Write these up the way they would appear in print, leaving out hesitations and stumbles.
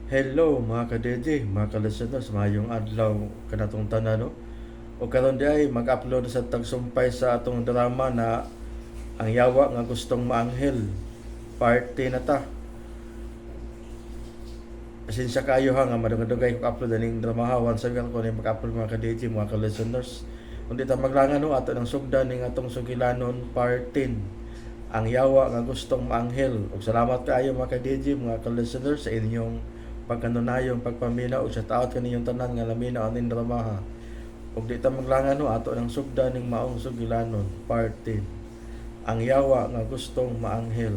Hello mga ka-DJ, mga ka-listeners, maayong adlaw kanatong tanan, no? O karon di ay mag-upload sa tagsumpay sa atong drama na Ang Yawa nga Gustong Maanghel. Party na ta. Pasensya kayo ha nga madugay-dugay ko upload aning drama ha. Once a week ko ni mag-upload, mga ka-DJ, mga ka-listeners. Kung di ta maglangan, no, ato ng sugdan ning atong sugilanon, part 10. Ang Yawa nga Gustong Maanghel. Ug salamat kaayo, mga ka-DJ, mga ka-listeners, sa inyong pagkanunayong pagpaminaw ug shout out kaninyong tanan nga laminaw aning drama ha. Ug di ta maglangan, no, ato ng sugdan ning maong sugilanon, part 10. Ang Yawa nga Gustong Maanghel.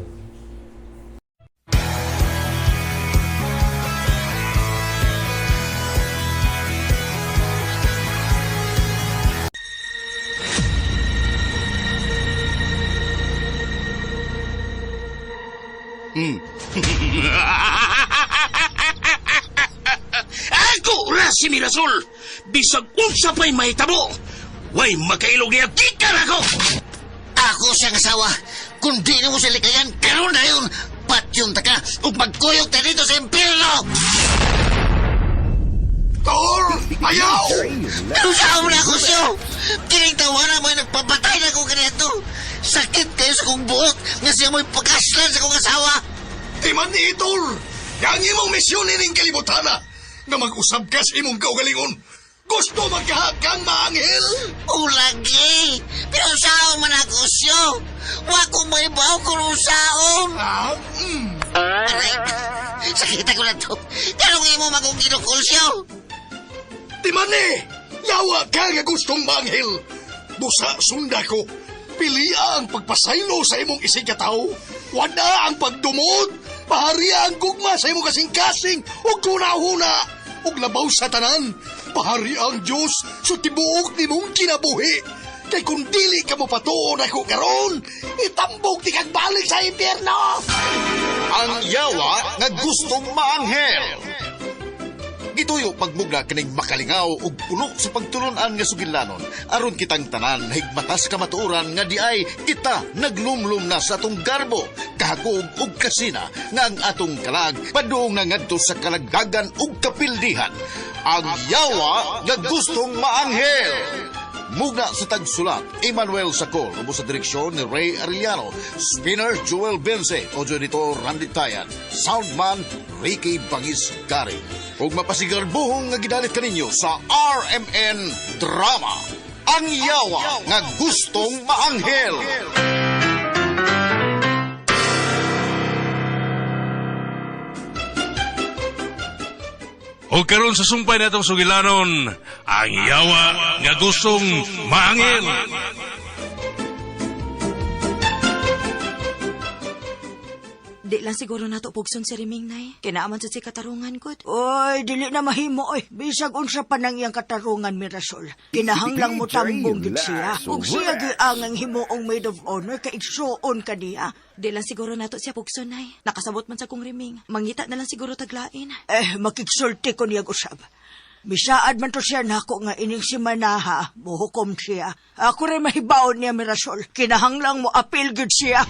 Ako ra si Mirasol! Bisag unsa pa'y mahitabo! Way makailog niya gikan ako! Ako siyang asawa. Kung di na mo siya likayan, karoon na yun. Patyon ta ka ug magkuyog ta dito sa impyerno. Tor! Ayaw! Pero saan mo na ako siyo? Kining tawana mo nagpapatay na ko ganito. Sakit kayo sa kong buhok nga siya mo'y pagkaslan sa kong asawa. Di man ni Tor! Yang imong misyon ining kalibutana na mag-usab ka sa imong kaugalingon. Gusto magkahakang maanghel! O lagi! Pero saan man ako siyo? Wa ko may baw kung usaon. Ah, mm. Aray, sakit ako na to. Karong imo magong ginukol siyo. Di man ni! Yawa ka nga gustong maanghel! Busa sunda ko. Pilia ang pagpasaylo sa imong isig katawo. Wala ang pagdumot. Paharia ang gugma sa imong kasing-kasing ug kunahuna. Ug labaw sa tanan. Paharia ang Diyos sa tibuok nimong kinabuhi. Kay kung dili ka mo patuon ako karon, itambog di kag balik sa impyerno. Ang Yawa nga Gustong Maanghel. Gituyo pagmugna kining makalingaw ug puno sa pagtulun-an nga sugilanon aron kitang tanan higmata sa kamatuoran nga di ay kita naglumlum na sa atong garbo, kahakog ug kasina nga ang atong kalag padung na ngadto sa kalagdagan ug kapildihan. Ang Yawa nga Gustong Maanghel. Mugna sa tagsulat, Emmanuel Sacol, ubos sa direksyon ni Ray Arellano, Spinner Joel Benze, audio editor Randy Tayan, Soundman Ricky Bangis Gary. Ug mapasigarbuhong nga gidalit kaninyo sa RMN Drama, Ang Yawa nga Gustong Maanghel. O karon sa sumpay natong sugilanon, Ang Yawa nga Gustong Maangil. Di lang siguro nato pugson si Riming, nay. Kinaaman sa si katarungan gud. Oy, dili na mahimo oy. Bisag unsa pa nang iyang katarungan, Mirasol. Kinahanglang mo tambong gid siya. Ug siya giangang himuong maid of honor kay igsuon ka niya. Di lang siguro nato siya pugson, nay. Nakasabot man sa kong Riming. Mangita na lang siguro taglain. Eh, makigsulti ko niya usab. Misaad man to siya nako nga ining si Manaha, muhukom siya. Ako rin mahibaon niya, Mirasol. Kinahanglang mo apil gid siya.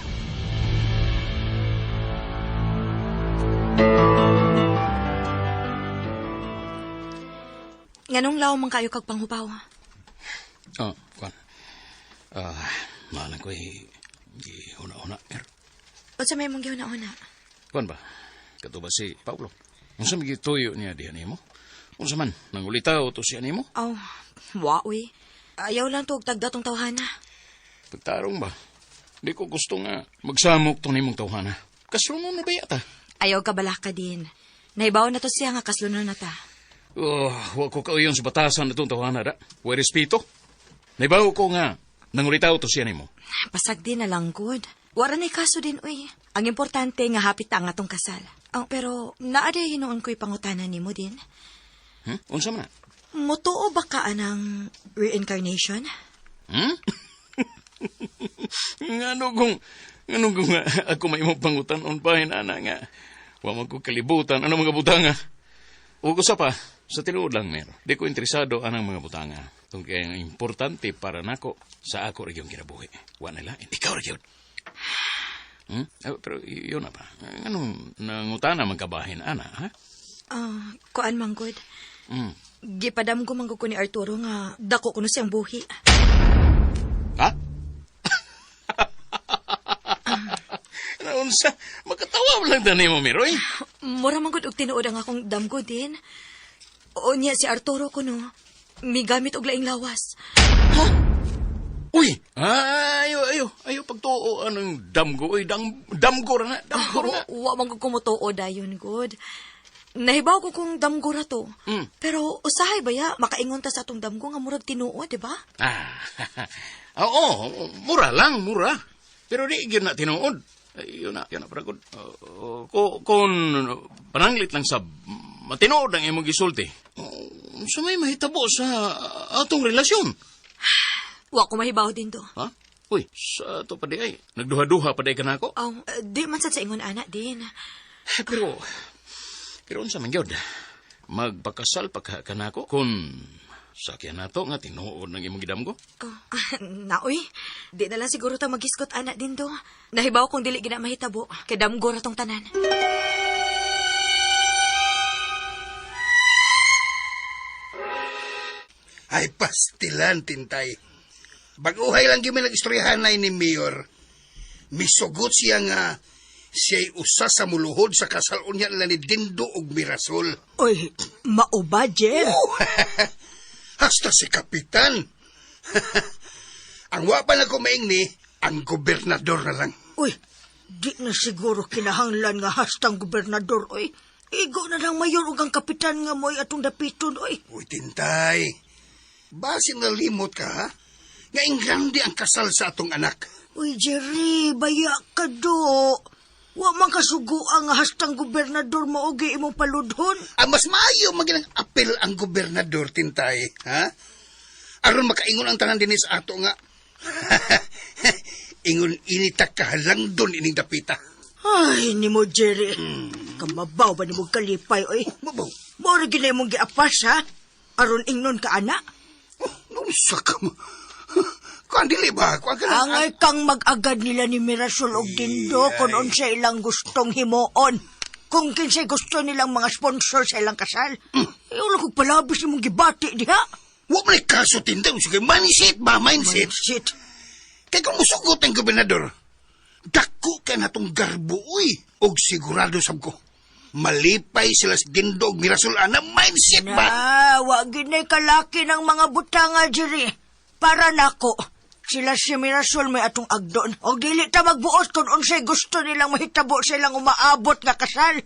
Nganong law man kayo kag panghupaw? Oh, kwan. Ah, maalan ko eh, di una-una. Er, Unsa may mong gihuna-una? kwan ba? Kato ba si Paulo? Unsa may gituyo niya diha nimo? Unsa man, nangulitaw to siya nimo? Oh, wa uy. Ayaw lang to og tagda tong tawhana. Pagtarong ba? Di ko gusto nga magsamok to nimong tawhana. Kaslunon na ba yata? Ayaw ka balaka din. Nahibaw na to siya nga kaslunon na ta. Oh, wa ko kauyon sa batasan na tong tawhana da. Wa respeto. Naibaw ko nga, nangulitaw to siya nimo. Pasag din na lang good. Wara na kaso din uy. Ang importante nga hapit ta ang atong kasal. Oh, pero naa day hinuon ko'y pangutana nimo din. Unsa man na? Mutuo ba ka anang reincarnation? Hmm? Ngano kung ako may imong pangutan-on pa hinana nga. Wa man ko kalibutan ano mga butanga. Ug usa pa, sa tinuod lang, Mer. Di ko interesado anang mga butanga. Tung kay ang importante para nako sa ako ra gyud kinabuhi. Wa na lain. Ikaw ra gyud. Pero yun na pa. Anong nangutana man kabahin ana, ha? Ah, kuan man gud. Gipadamgo man gud ko ni Arturo nga dako kuno siyang buhi. Ha? Naunsa, makatawa lang dani mo, Miroy. Mura man gud og tinuod ang akong damgo din. O niya si Arturo kuno. Migamit og laing lawas. Uy, ayo, ayo, ayo pagtuo anong damgo, uy, damgo ra na, damgo ra na. Wa man gud kumutuo dayon gud. Nahibaw ko kung damgo ra to. Pero usahay ba ya makaingon ta sa atong damgo nga murag tinuod, di ba? Ah, oo, mura lang, mura. Pero di gyud na tinuod. Ay, yun na, pragod. Kung pananglit lang sa matinuod ang imong gisulti, sa may mahitabo sa atong relasyon. Wa ko mahibaw din do. Ha? Uy, sa ato pa di ay. Nagduha-duha pa di ka na ako. Oh, di man sad sa ingon ana din. Eh, pero unsa man gyud? Magpakasal pa ka nako kung sakyan nato nga tinuod ng imong gidamgo. Oh, naoy, di na lang siguro ta magisgot ana din do. Nahibaw kung dili gina mahitabo kay damgo ra tong tanan. Ay, pastilan, Tintay. Baguhay lang gyud mi nag-istoryahan na ni Mayor. Misugot siya nga siya'y usa sa muluhod sa kasalon niya nila ni Dindo og Mirasol. Uy, mauba, Jer. Oh, hasta si Kapitan. Ang wa pa na kumaing ni, ang gobernador na lang. Uy, di na siguro kinahanglan nga hastang gobernador, uy. Igo na lang mayor ug ang kapitan nga mo'y atong dapiton, uy. Uy, Tintay. Basin nalimot ka, ha? Nga ingrande ang kasal sa atong anak. Uy, Jerry, baya ka do. Wa man kasugo ang hastang gobernador maogi imong paludhon. Ang mas maayo maginang apel ang gobernador, Tintay. Ha? Aron makaingon ang tanan dinhi sa ato nga. Ingon inita kahalangdon ining dapita. Ay, nimo Jerry. Kamabaw ba nimo kalipay, oy? Mabaw. Mao ra gyud na imong giapas, ha? Aron ingnon ka, ana. Oh, unsa ka mo? Kuan dili ba? Kuan ka na. Angay kang mag-agad nila ni Mirasol og Dindo kung unsa ilang gustong himuon. Kung kinsay gusto nilang mga sponsor sa ilang kasal. Ayaw lang kong palabis nimong gibati diha. Wa man ay kaso, Tintay. Sige, mindset ba? Mindset. Shit. Kay kung musugot ang gobernador, dako ka na tong garbo, uy. Og sigurado sab ko, malipay sila sa Dindo og Mirasol, ana. Mindset ba? Na, wa ginay kalaki ng mga butanga, Jerry. Para nako. Sila si Mirasol may atong agdon. O dili ta magbuot kung unsay gusto nilang mahitabo sa ilang umaabot nga kasal.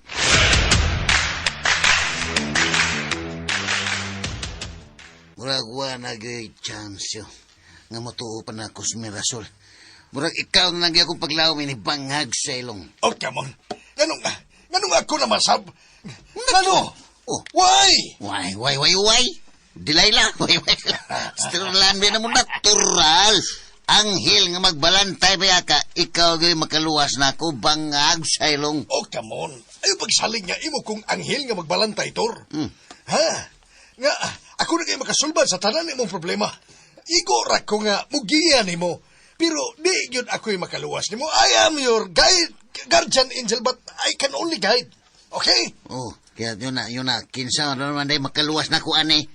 Murag wa na gyud chance yo. Nga motuo pa na ako sa Mirasol. Murag ikaw na lang gyud akong paglawom ini bangag sa ilong. Oh, come on. Ganong, ganong ako na masab? Ngano? Oh. Why? Why, why, why, why? Delilah, why, why? Stirlan ba na mo natural? Anghel nga magbalantay ba ka, ikaw gyud makaluwas na ako bangag sa ilong. Oh, come on. Ayaw pagsalig nga imo kung anghel nga magbalantay, Tor. Ha? Nga, ako na kayo makasulbad sa tanan imong problema. Igo ra ko nga mugiya nimo. Pero di yun ako'y makaluwas nimo. I am your guide, guardian angel, but I can only guide. Okay? Oh, kaya yun na, kinsa na naman day makaluwas na ko ani.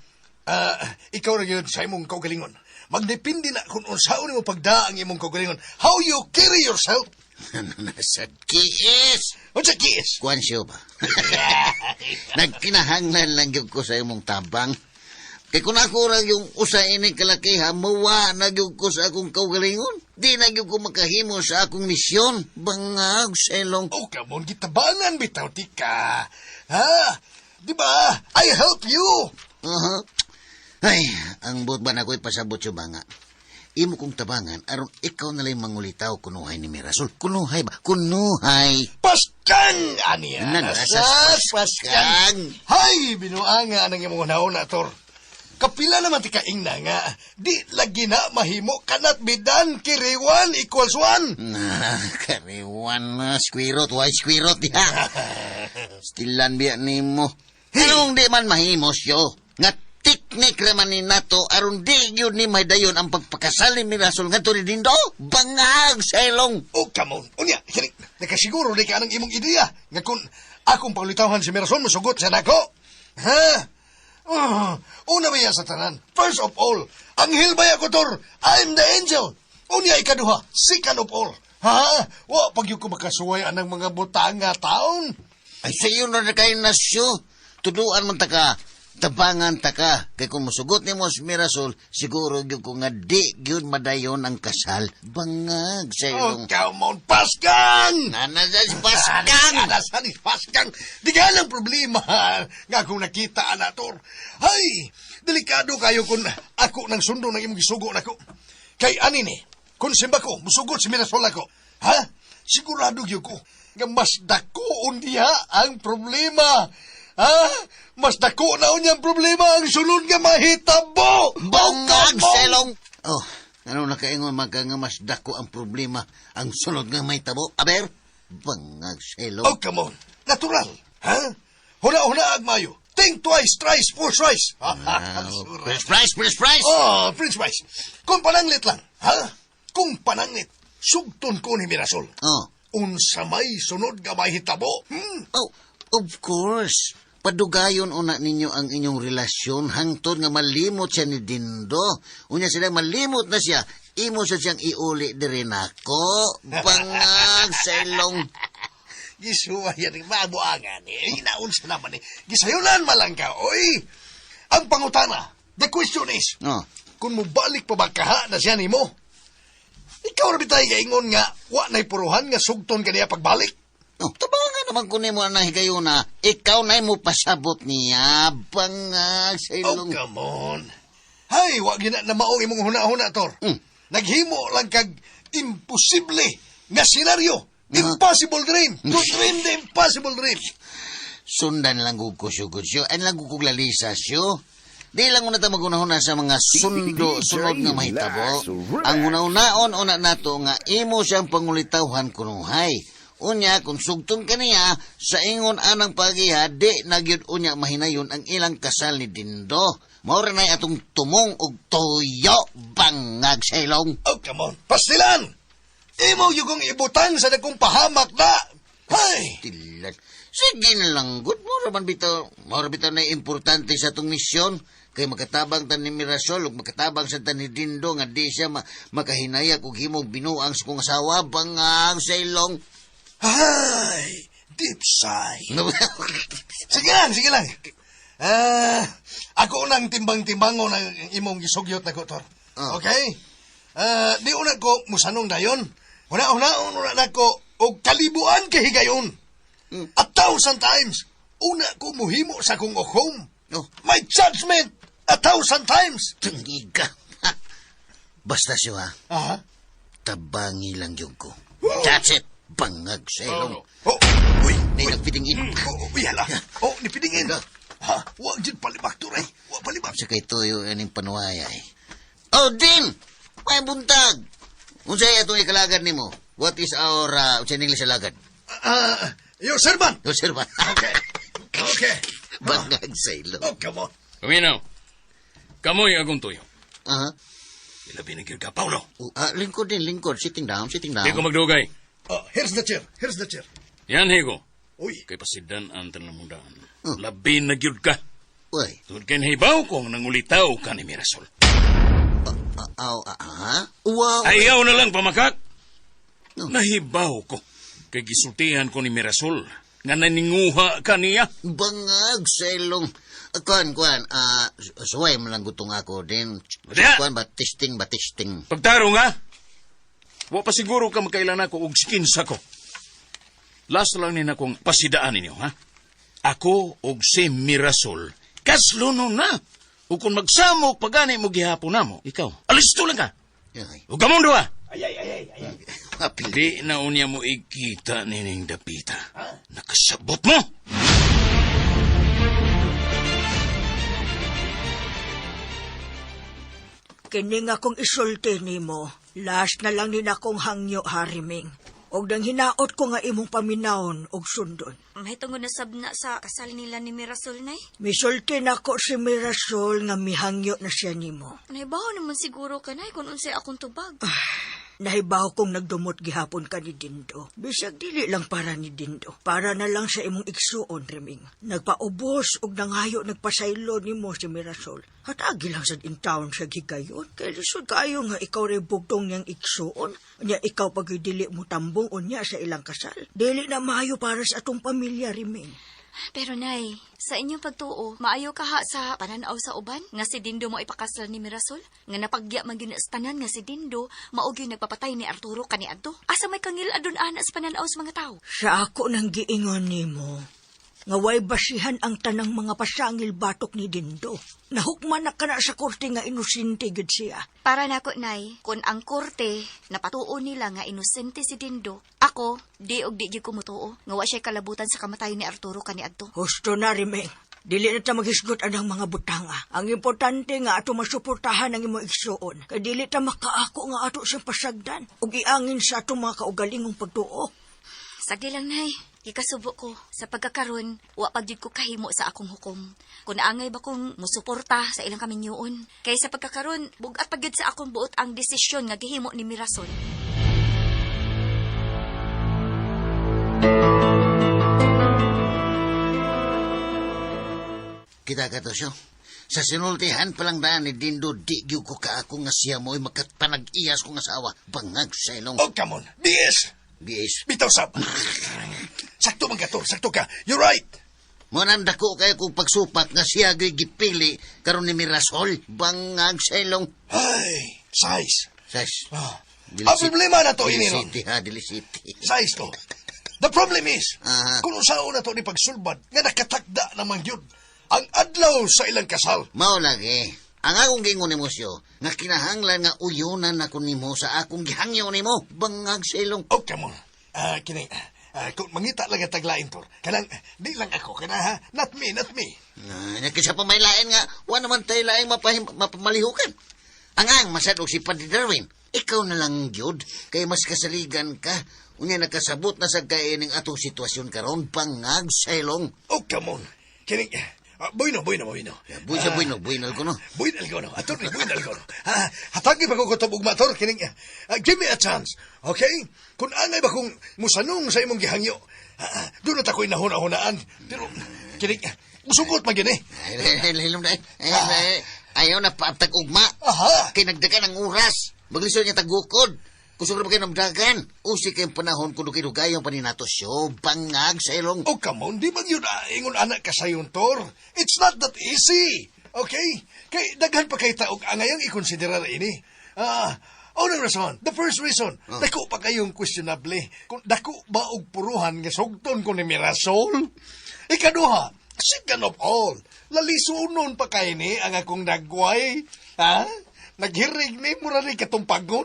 Ah, ikaw ra gyud sa imong kaugalingon. Magdepende na kung unsaon nimo pagda ang imong kaugalingon. How you carry yourself. Nasa kiis. Unsa kiis? Kuan siyo ba? Nagkinahanglan lang gyud ko sa imong tabang. Kay kung ako ra yung usa ini kalakiha, mawa na gyud ko sa akong kaugalingon. Di na gyud ko makahimo sa akong misyon. Bangag sa ilong. Oh, come on, gitabangan bitaw tika. Ha? Di ba? I help you. Aha. Ay, ang buot ba na ako'y pasabot siya ba nga? Imo kong tabangan, aron ikaw na lang mangulitaw kunuhay ni Mirasol. Kunuhay ba? Kunuhay! Paskang! Aniya. Nasa Sas, paskang. Hay, binuanga ang imong nauna, Tor. Kapila naman ti kaingna nga, di lagi na mahimo kanat bidan kiriwan equals one. Na, kariwan na, squirot, why squirot diha? Stilan biya nimo. Anong di man mahimo siyo? Nga teknik raman ni nato aron di yun ni may dayon ang pagpakasal ni Mirasol ngadto ni Dindo. Bangag sa ilong. Oh, come on. Unya, kini, nakasiguro di ka anang imong ideya. Nga kung Akong paulitawhan si Mirasol, musugot siya nako. Ha? Una ba yan sa tanan? First of all, anghel ba ko, Tor? I'm the angel. Unya ikaduha, second of all. Ha? Wa pag ko makasuway anang mga butanga taon. Ay, sa iyo na kayo nasyo. Tuduan man ta ka, tabangan ta ka. Kay kung musugot ni mo si Mirasol, siguro gyud ko nga di gyud madayon ang kasal. Bangag sa Oh, ilong. come on, Paskan! Nana sa si Paskan! Nasa ni Paskan! Di ka lang problema nga akong nakita, anator. Hay! Delikado kayo kung ako nang sundo ng imong gisugo nako. Kay ani ni, kung simba ko, musugot si Mirasol ako. Ha? Sigurado gyud ko nga mas dako diha ang problema. Ha? Mas dako na unyang problema ang sulod nga mahitabo. Bangag Oh, come sa on! ilong! Oh, ano nakaingon man ka nga mas dako ang problema ang sunod nga may tabo? Aber, bangag sa ilong. Oh, come on. Natural. Ha? Huna-huna agmayo. Think twice, thrice, four thrice. Ah, French fries, French fries! Oh, French fries. Kung pananglit lang, ha? Kung pananglit, sugton ko ni Mirasol. Oh. Unsa may sunod nga mahitabo. Hmm? Oh, of course. Padugayon una ninyo ang inyong relasyon hangtod nga malimot siya ni Dindo. Unya sila malimot na siya, imo sa siyang iuli diri nako. Bangag sa ilong. Gisuwa yan, mabuangan eh. Inaunsa naman eh. Gisayunan malang ka, oy. Ang pangutana, the question is, Oh. kung mubalik pa ba kaha na siya nimo? Ikaw ra bitay gaingon nga wa na'y puruhan nga sugton kaniya pagbalik? Oh, tabangan naman ko nimo na higayuna. Ikaw na mo pasabot niya. Bangag sa Oh, ilong. come on. Hay, wa gina na maong imong huna-huna, Tor. Naghimo lang kag imposible nga senaryo. Impossible dream. To dream the impossible dream. Sundan lang gud ko siyo, gud siyo. An lang gud kog lalisa siyo. Di lang una ta magunahuna sa mga sundo sunod nga mahitabo. Ang hunahunaon una nato nga imo siyang pangulitawhan kunuhay. Unya kung sugton kaniya sa ingon anang pagiha di na gyud unya mahinayon ang ilang kasal ni Dindo. Mao ra nay atong tumong og tuyo bangag sa ilong. Oh, come on. Pastilan! Imo yung kong ibutang sa dagkong pahamak na. Hay! Tilan. Sige na lang, good. Mura man bitaw, mura bitaw na importante sa atong misyon. Kay makatabang ta ni Mirasol, ug makatabang sa ta ni Dindo, nga di siya makahinayak ug himog binuang sa kong asawa, bangang sa ilong. Hay! Deep sigh. Sige lang, sige lang. Ah, ako nang timbang-timbango ng imong gisugyot na ko, Tor. Ah. Okay? Ah, di una ko musanong dayon. Una-una, una na ko og kalibuan kay higayon. A thousand times, una ko muhimo sa kong okhom. Oh. My judgment, a thousand times. Tingiga. Ha. Basta siya, ha? Aha. Tabangi lang yun ko. That's it. Bangag sa ilong. Oh, uy, Di uy. nagpitingin. Oh, uy, hala. Oh, nipidingin. Ha, wa jud palibak, Tor, ay. Wa palibak. Sa kay tuyo ining panuwaya eh. Oh, Din! May buntag! Unsay atong ikalagad nimo? What is our, unsay English alagad? Ah, your servant. Yo, sir ba? Okay. Okay. Bangag sa ilong. Oh, come on. Paminaw. Kamoy agong tuyo. Aha. Ilabi na gyud ka, Paulo. Oh, lingkod din, lingkod. Sitting down, sitting down. Di ko magdugay. Oh, here's the chair. Here's the chair. Yan, Higo. Uy. Kay pasidan ang tanamundaan. Oh. Labi na gyud ka. Uy. Tungod kay nahibaw ko ang nangulitaw ka ni Mirasol. Aw, ha? Wow. Ayaw na lang pamakak. Oh. Nahibaw ko. Kay gisultihan ko ni Mirasol nga naninguha ka niya. Bangag sa ilong. Kuan, kuan, suway mo lang gutong ako din. Diya! Kuan ba, testing ba, testing. Pagtarong ha? Wa pa siguro ka makailan ako og skinsa ko. Last lang ni akong pasidaan ninyo, ha? Ako og si Mirasol. Kasluno na. Ug kung magsamok pagani mo gihapon namo, ikaw. Alisto lang ka. Ay, Ug kamong duha. Ay, ay, ay, ay, ay. apil. Di na unya mo ikita nining dapita. Nakasabot mo! Kini nga kong isulti nimo. Last na lang ni akong hangyo hariming. Og nang hinaot ko nga imong paminawon og sundon. May tungod na sab na sa kasal nila ni Mirasol, Nay. Misulti nako si Mirasol nga mihangyo na siya nimo. Nahibaw naman siguro ka, Nay, kung unsay akong tubag. Nahibaw kong nagdumot gihapon ka ni Dindo. Bisag dili lang para ni Dindo. Para na lang sa imong igsuon, Reming. Nagpaubos og nangayo nagpasaylo nimo si Mirasol. Hatagi lang sad in town sa gigayon. Kay lisod kaayo nga ikaw ray bugtong niyang igsuon. Nya ikaw pag dili mo tambong unya sa ilang kasal. Dili na maayo para sa atong pamilya, Reming. Pero nay, sa inyong pagtuo, maayo ka ha sa pananaw sa uban nga si Dindo mo ipakasal ni Mirasol? Nga napagya man gyud sa tanan nga si Dindo mao gyud nagpapatay ni Arturo kaniadto. Asa may kangil adun ana sa pananaw sa mga tao? Sa ako nang giingon nimo, nga way basihan ang tanang mga pasangil batok ni Dindo. Nahukman na kana sa korte nga inosente gid siya. Para nako nay, kung ang korte napatuo nila nga inosente si Dindo, ako di og di gyud ko motuo nga wa siya kalabutan sa kamatayon ni Arturo kaniadto. Husto na, Rimeng. Dili na ta maghisgot anang mga butanga. Ang importante nga ato masuportahan ang imong igsuon. Kay dili ta makaako nga ato siyang pasagdan ug iangin sa atong mga kaugalingong pagtuo. Sagdi lang nay, gikasubo ko sa pagkakaron, wa pag gyud ko kahimo sa akong hukom. Kung naangay ba kong musuporta sa ilang kaminyoon. Kay sa pagkakaron, bugat pa gyud sa akong buot ang desisyon nga gihimo ni Mirasol. Kita ka to siyo. Sa sinultihan pa lang daan ni Dindo, di gyud ko kaako nga siya mo'y makapanag-iyas kong asawa. Bangag sa ilong. Oh, come on. BS! BS. Bitaw sab. Sakto man ka, Tor. Sakto ka. You're right. Mo nang dako kayo kung pagsupak nga siya gyud gipili karon ni Mirasol. Bangag sa ilong. Ay, size. Sas. Ah. Ang problema na to, Dili ini ron. City, ha? Dili City. Size to. The problem is, Aha. kung unsaon na to ni pagsulbad, nga nakatakda naman yun, ang adlaw sa ilang kasal. Mao lagi. Ang akong gingon nimo siyo, nga kinahanglan nga uyunan ako nimo sa akong gihangyo nimo. Bangag sa ilong. Oh, come on. Ah, kini, kung mangita lang ang taglain, Tor. Kanang, di lang ako, kana ha? Not me, not me. Ah, kaysa pa may lain nga, wa naman tayo laing mapamalihukan. Ang ang masad og si Padre Darwin, ikaw na lang gyud kay mas kasaligan ka. Unya nakasabot na sa kay ning atong sitwasyon karon bangag sa ilong. Oh, come on. Kini, bueno, bueno, bueno. Buy sa buy no, buy na ko no. Buin algono, attorney, buin algono. Ha, hatagi pa ko kutob ugma, Tor, kining, give me a chance, okay? Kung angay ba kung musanong sa imong gihangyo, doon na tako'y nahuna-hunaan. Pero, kining, musugot man gini. Ay, ay, ay, ay, ay, ay, ayaw na paabtag ugma. Aha. Kay nagdagan ang oras. Maglisod niya tagukod. Kusog ra ba kayo namdagan? Usi kayong panahon kung dugay-dugayong paninato siyo. Bangag sa ilong. Oh, come on, di man yun ingon anak ka sayon, Tor. It's not that easy. Okay? Kay daghan pa kay taog angayang ikonsiderar ini. Unang rason, the first reason, dako pa kayong questionable. Kung dako ba og puruhan nga sugton ko ni Mirasol? Ikaduha, second of all, lalisunon pa kay ni ang akong nagway. Ha? Naghirig ni mura ni katumpagon.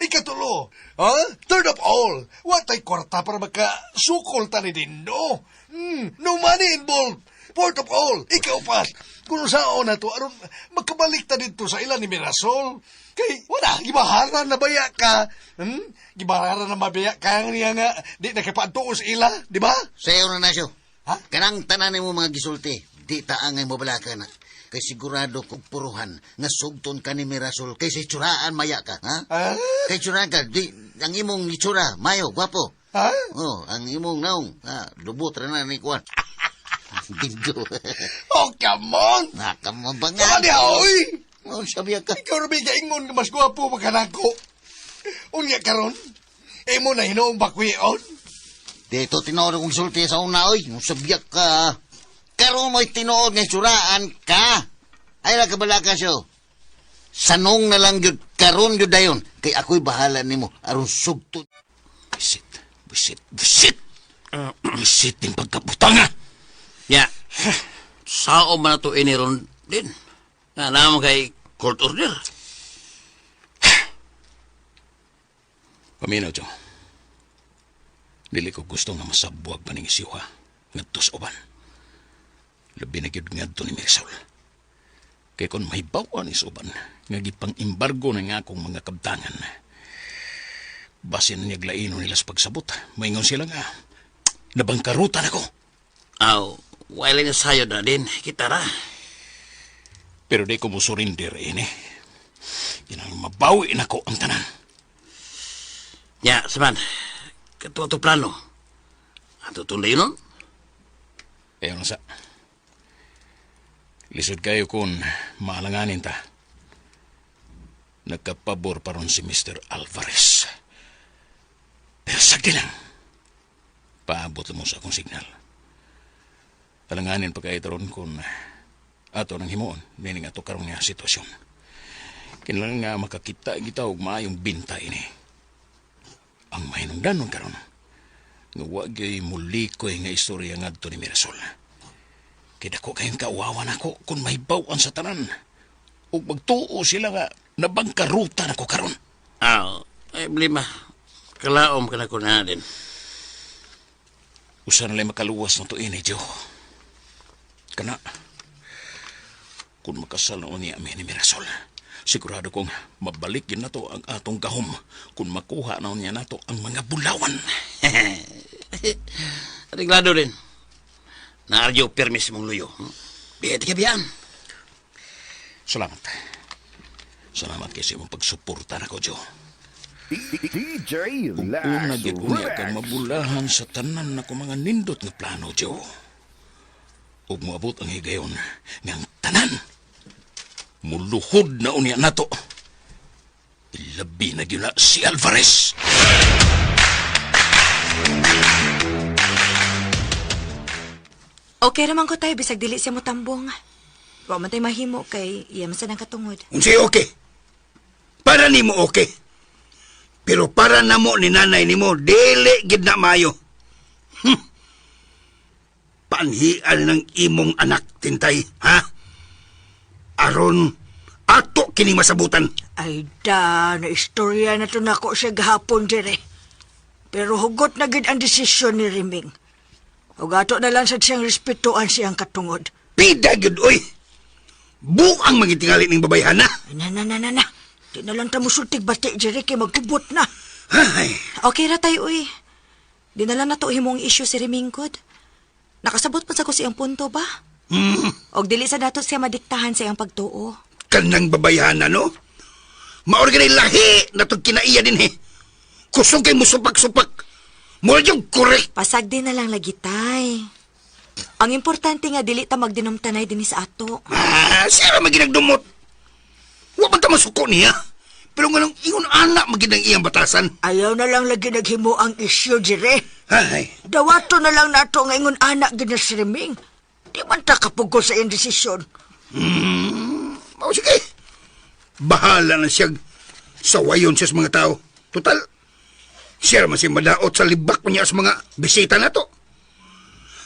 Ikatulo, ha? Third of all, watay kwarta para makasukol ta ni Dindo. No money involved. Fourth of all, ikaw pa. Kung saan na to, aron makabalik ta dito sa ilan ni Mirasol. Kay, wala, gibaharan na baya ka. Gibaharan na mabaya ka niya nga, di nakapaantuos ila, di ba? Sayo na nasyo. Ha? Kanang tanan nimo mga gisulti, di ta angay mobalaka na. Kay sigurado kong puruhan nga sugton ka ni Mirasol kay sa itsuraan maya ka, ha? Ha? Kay itsuraan ka, di, ang imong itsura, mayo, gwapo. Ha? Oh, ang imong naong, ha, lubot ra na ni Kwan. Dindo. Oh, come on! Nakamabanga. Kama niya, oy! Oh, sabi ka. Ikaw rin gaingon nga mas gwapo magkanako. Unya karon, imo na hinuong bakwion. Dito tinuod kong sulti sa una, oy. Sabyak ka. Karon mo'y tinuod nga itsuraan ka. Ay, la kabalaka siyo. Sanong na lang yun, karon yun dayon. Kay ako'y bahala nimo aron sugto. Bisit, bisit, bisit! Bisit din pagkabutanga! Ya. Sao man na to iniron din. Nga naman kay court order. Paminaw, Chong. Dili ko gusto nga masabwag pa ning isiwa ngadto sa uban. Labi na gyud ngadto ni Marisol. Kay kung mahibaw ni sa uban, nga gipang-embargo na nga akong mga kabtangan. Basin na niya glaino nila sa pagsabot. Maingon sila nga, nabangkarutan ako. Aw, wala na sayo na din. Kita ra. Pero di ko musurrender ini. Yan ang mabawi na ko ang tanan. Nya, saman. Kato ato plano. Ato tunday nun? Ayon sa. Lisod kayo kung maalanganin ta. Nagkapabor pa ron si Mr. Alvarez. Pero sagdi lang. Paabot mo sa akong signal. Alanganin pa kayo ron kung ato nang himuon, meaning ato karon nga sitwasyon. Kinahanglan nga makakita kita og maayong binta ini. Ang mahinungdanon karon nga wa gyud mulikoy nga istorya ngadto ni Mirasol. Kay dako kayong kauwawan ako kung mahibaw-an sa tanan. Ug magtuo sila nga nabangkaruta nako karon. Ah, ay blima. Kalaom ka na ko na din. Usa na lang makaluwas na to ini, Joe. Kana, kung makasal na unya mi ni Mirasol, sigurado kong mabalik yun na to ang atong gahom kung makuha na unya nato ang mga bulawan. Reglado din. Naaryo permis mong luyo. Biyat ka biyaan. Salamat. Salamat kay sa imong pagsuporta nako, Joe. DJ Ug una Lax gyud unya kang Remix. mabulahan sa tanan nako mga nindot nga plano, Joe. Ug moabot ang higayon nga ang tanan muluhod na unya nato. Ilabi na gyud na si Alvarez. Okay raman ko tayo, bisag dili siya motambong. Wa man tay mahimo kay iya man sa nang katungod. Unsay okay? Para nimo okay. Pero para namo ni nanay nimo dili gid na maayo. Panhian ng imong anak Tintay, ha? Aron ato kining masabutan. Ay da, na istorya na to nako siya gahapon dire. Pero hugot na gid ang desisyon ni Riming. Ug ato na lang sad siyang respetuan siyang katungod. Pida gyud oy. Buang magitingali ning babayhana. Ay, na na na na na. Di na lang ta musultig bati dire kay magkubot na. Ay, Okay ra tayo, uy. Di na lang nato himong issue si Rimingkod. Nakasabot pa sa ko siyang punto ba? Og dili sa dato siya madiktahan sa iyang pagtuo. Kanang babayhana no? Maorganay lahi na tong kinaiya din eh. Kusog kay musupak-supak. Mura yung korek. Pasag din na lang lagi tay. Ang importante nga dili ta magdinumtanay dinhi sa ato. Ah, siya ra maginagdumot. Wa man ta masuko niya. Pero nga nang ingon anak magid ang iyang batasan. Ayaw na lang lagi naghimo ang issue dire. Ay, Dawato na lang nato nga ingon anak gid na si Riming. Di man ta kapugol sa iyang desisyon. Oh, sige. Bahala na siya sawayon siya sa mga tao. Total, siya naman siya madaot sa libak niya sa mga bisita na to.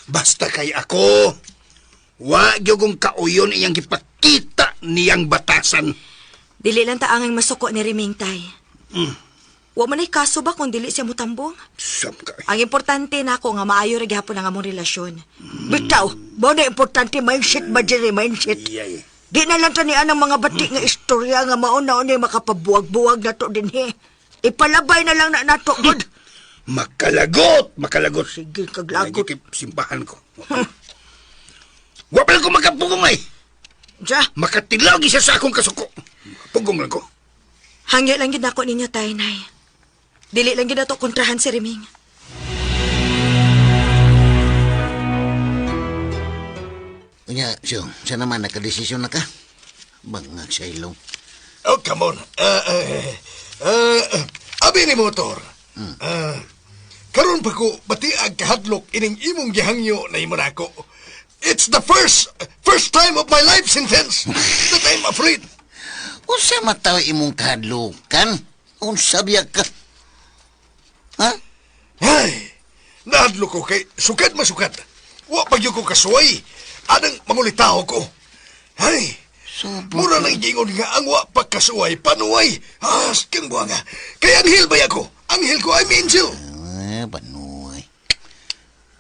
Basta kay ako, wa gyud kong kauyon iyang gipakita niyang batasan. Dili lang ta angay masuko ni Riming tay. Wa man ay kaso ba kung dili siya mutambong? Sab ka. Ang importante nako nga maayo ra gihapon ang among relasyon. Bitaw, mao na importante mindset ba dire, mindset. Iyay. Di na lang tanian ang mga bati nga istorya nga mauna na makapabuwag-buwag na to dinhi. Ipalabay na lang na nato, gud. Makalagot, makalagot. Sige, kaglagot. Lagi kay simbahan ko. Wa pa lang ko makapugong ay. Sa, Makatilaw siya sa akong kasuko. Pugong lang ko. Hangyo lang gid nako ninyo tay nay. Dili lang gid nato kontrahan si Riming. Unya, siyo, siya naman, nakadesisyon na ka. Bangag sa ilong. Oh, come on. Abi ni motor. Karon pa ko batiag kahadlok ining imong gihangyo na imo nako. It's the first first time of my life sentence that I'm afraid. Unsa mataw imong kahadlukan? Unsa biya ka? Ha? Ay, nahadlok ko kay sukad masukat. Wa pa gyud ko kasuway. Anang mangulitaho ko. Ay, mura nang giingon nga ang wa pa kasuway, panuway. Asking buwa nga. Kay anghel ba ako? Anghel ko, I'm angel. Eh, panuay.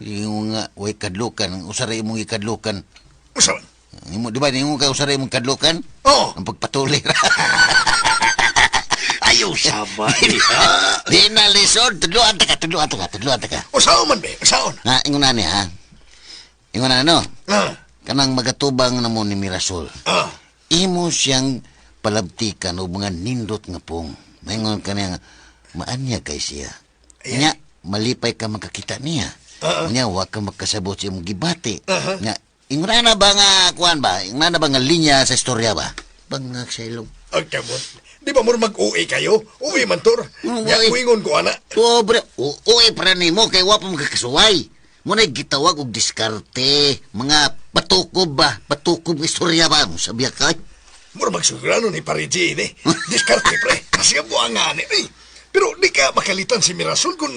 Yung nga, way kadlukan. Usa ra imong ikadlukan. Usa man? Imo, di ba, yung ka usa ra imong kadlukan? Oo. Ang pagpatuli. Ayaw sama. Di na lisod. Tudluan ta ka, tudluan ta ka, tudluan ta ka. Usaon man be, usaon. Ha, ingon na ni, ha? Ingon na, no? Ah, Kanang magatubang na mo ni Mirasol. ah. Imo siyang palabtikan o mga nindot nga pong. Maingon ka niya nga, Maanya kay siya. Nya, malipay ka makakita niya. Nya, wa ka makasabot sa imong gibati. Nya, ingna na ba nga, kuan ba? Ingna na ba nga linya sa istorya ba? Bangag sa ilong. Ay, kamon. Di ba mo mag-uwi kayo? Uwi man, Tor. Nya, Uwi. uwingon ko, ana. Pobre, uwi para nimo kay wa pa makakasuway. Muna'y gitawag og diskarte, mga patukob ba, patukob nga istorya ba, sabiya ka. Mura magsugrano ni Parigi, ini. Diskarte, pre. Kasi ang buang nga ni. Ay, pero di ka makalitan si Mirasol kung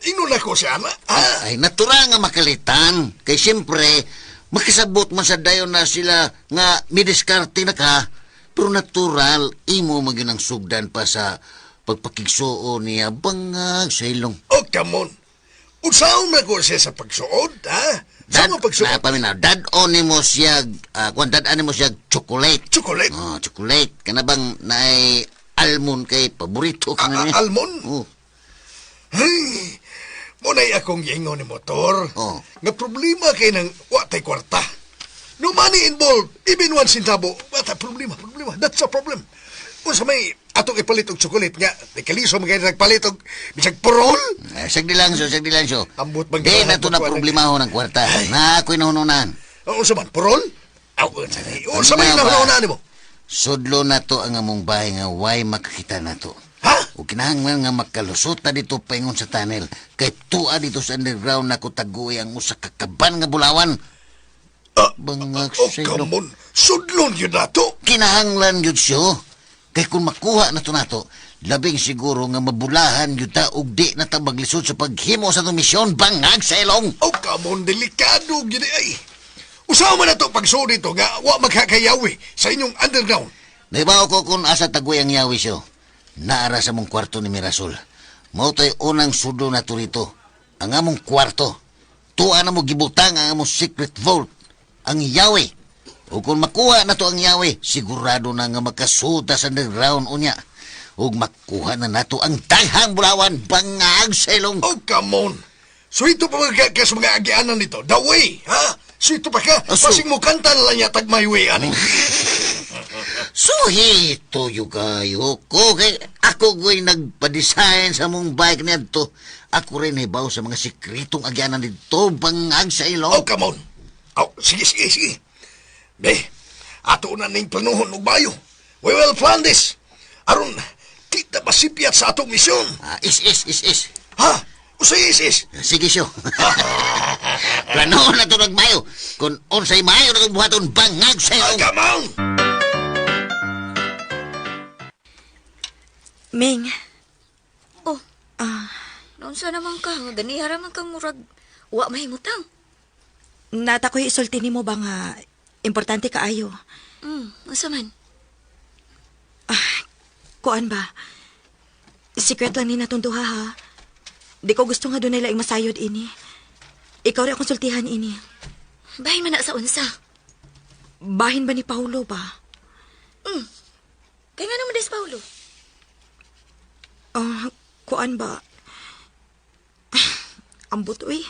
inuna ko si ana. Ha? Ay, natural nga makalitan. Kay siyempre, makasabot man sa dayon na sila nga midiskarte na ka. Pero natural, imo magyun ang sugdan pa sa pagpakigsuo niya bangag sa ilong. Oh, come on. Unsaon na ko siya sa pagsuod, ha? Sa mga pagsuod? Na, paminaw, dad-on nimo siya, kuan dad-on nimo siya chocolate. Chocolate? Oh, chocolate. Kana bang naay almond kay paborito ka na niya? Almond? Oh. Hey, muna'y akong giingon ni motor. Oh. Nga problema kay nang wa tay kwarta. No money involved, even one centavo. What a problema, problema. That's a problem. Unsa may atong ipalit og chocolate nga, di kaliso man kay nagpalit og bisag purol. Eh, sagdi lang so, sagdi lang so. Ambot bang Di na to na kuwan- problema ho ng kwarta. Na ako'y nahununan. Unsa man purol? Aw, unsa ni? Unsa may Ano ba? nahununan nimo? Sudlo na to ang among bahay nga way makakita na to. Ha? O kinahanglan nga makalusot na dito paingon sa tunnel. Kay tuwa dito sa underground na ko taguy ang usa ka kaban nga bulawan. Bangag Oh, sa ilong. come on. Sudlon yun na to. Kinahanglan yun siyo. Kay kung makuha na to nato, labing siguro nga mabulahan yun ta og di na ta maglisod sa paghimo sa itong misyon bangag sa ilong. Oh, come on, delikado gini ay. Usaha man na to pagsuod dito nga wa magkakayawi sa inyong underground. Naibaw ko kung asa tagoy ang yawi siyo. Naara sa mong kwarto ni Mirasol. Mao to'y unang sudo na to rito. Ang among kwarto. Tuwa na mo gibutang ang among secret vault. Ang yawi. O kung makuha na to ang yawi, sigurado na nga makasuda sa underground unya. Ug makuha na nato ang daghang bulawan bangag sa ilong. Oh, come on. Suwito pa mga ka sa mga agianan nito. The way, ha? Suwito pa ka. Oh, Pasing mo kanta na lang niya tag my way, ani. Suhito yu kayo ko. Kay ako ko'y nagpa-design sa mong bike niadto. Ako rin hibaw sa mga sikretong agyanan dito, bangag sa ilong. Oh, come on. Oh, sige, sige, sige. Be, ato na ning planuhon og bayo. We will plan this. Aron, kita masipyat sa atong misyon. Ah, is, is, is, is. Ha? Usay is, is. Sige siyo. Planohon na ito nagmayo. Kung unsay mayo na itong buhaton, bangag sa Ah, ilong. come on. Ming, Oh. Ah. Naunsa naman ka, nga ganiha ra man kang murag wa mahimutang. nata ko'y isulti nimo ba nga importante kaayo. Unsa man? Kuan ba? Secret lang ni natong duha ha. Di ko gusto nga dunay laing masayod ini. Ikaw rin akong sultihan ini. Bahin man na sa unsa. Bahin ba ni Paulo ba? Kay nga naman des Paulo. Ah, kuan ba? Ambot uy.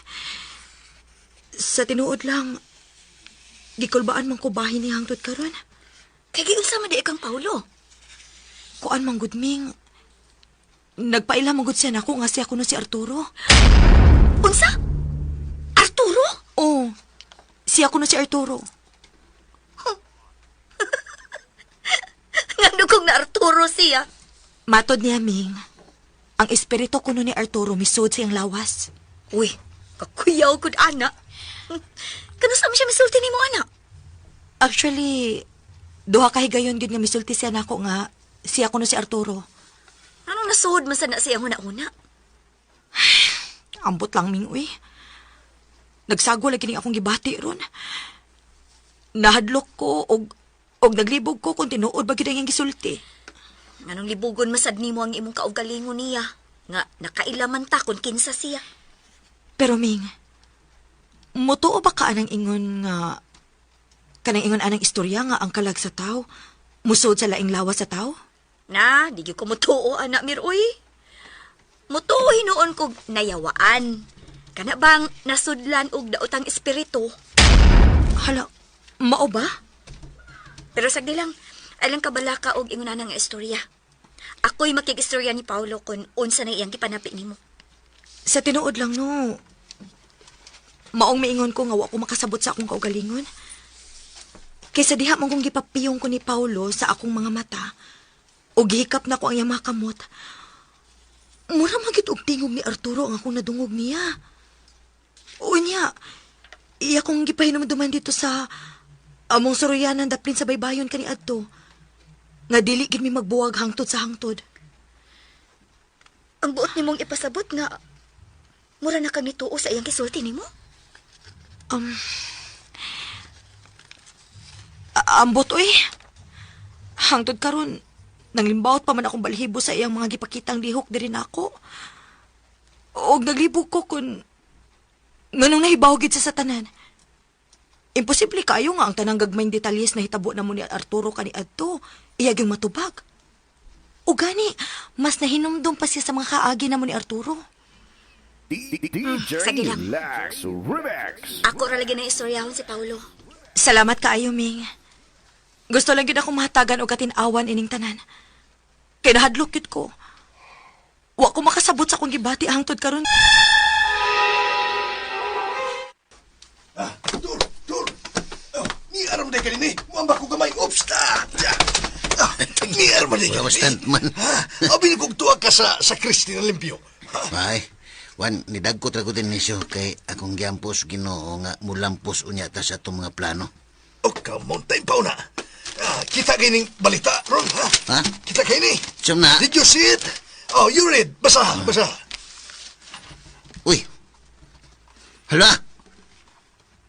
Sa tinuod lang, gikulbaan man ko bahin ni hangtod karon. Kay giunsa man di kang Paulo. Kuan man gud Ming. Nagpaila man gud siya nako nga siya kuno si Arturo. Unsa? Arturo? Oh, siya kuno si Arturo. Ngano kung na Arturo siya? Matod niya Ming. Ang espiritu kuno ni Arturo misud sa iyang lawas. Uy, kakuyaw gud ana. Kano sa man siya misulti nimo ana? Actually, duha ka higayon gyud nga misulti siya nako nga siya kuno si Arturo. Anong nasuod man sa na siyang huna-huna? Ambot lang Ming uy. Nagsago lagi ning akong gibati ron. Nahadlok ko og og naglibog ko kung tinuod ba gyud ang iyang gisulti. Nganong libugon masad nimo ang imong kaugalingon niya? Nga nakailaman ta kung kinsa siya. Pero Ming, mutuo ba ka anang ingon nga kanang ingon anang istorya nga ang kalag sa tao musuod sa laing lawas sa tao? Na, di gyud ko mutuo ana Mir uy. Mutuo hinuon kog nayawaan. Kana bang nasudlan og daotang espiritu? Hala, mao ba? Pero sagdi lang, alang kabala ka og ingon nga istorya. Ako'y makig-istorya ni Paolo kung unsa na iyang gipanapi nimo. Sa tinuod lang, no. Maong miingon ko nga wa ko makasabot sa akong kaugalingon. Kaysa diha man kong gipapiyong ko ni Paulo sa akong mga mata, o gihikap na ko ang iyang mga kamot, mura man gyud og tingog ni Arturo ang akong nadungog niya. O niya, iya kong gipahinumduman dito sa among suruyanan daplin sa baybayon kani adto. Nga dili gid mi magbuwag hangtod sa hangtod. Ang buot nimong ipasabot nga mura na kang nituo sa iyang gisulti nimo? Ambot oy. Hangtod karon nanglimbawot pa man akong balhibo sa iyang mga gipakitang lihok diri nako. Og naglibog ko kun nganong nahibaw gid sa tanan. Imposible kaayo nga ang tanang gagmayng detalyes na hitabo na mo ni Arturo kani adto, iya gyud matubag. O gani, mas nahinumdum pa siya sa mga kaagi na mo ni Arturo. Sige lang. Ako ra lagi na istoryahon si Paolo. Salamat kaayo, Ming. Gusto lang gyud akong mahatagan og katin-awan ining tanan. Kay nahadlok gyud ko. Wa ko makasabot sa akong gibati hangtod karon. Ah, Dur, dur. Oh, ni aram day kanini. Muamba ko gamay. Oops, ta. Ah, ni aram day Wala kanini. stuntman. Ha? Abi kong tuwa ka sa Christina Limpio. Ay, Wan, nidagko ra ko din nisyo kay akong giampos Ginoo nga mulampos unya ta sa atong mga plano. Oh, come on, time pa una. Ah, kita kining balita ron, ha? Ha? Kita kini. Siyam na. Did you see it? Oh, you read. Basa, basa. Uy. Hala.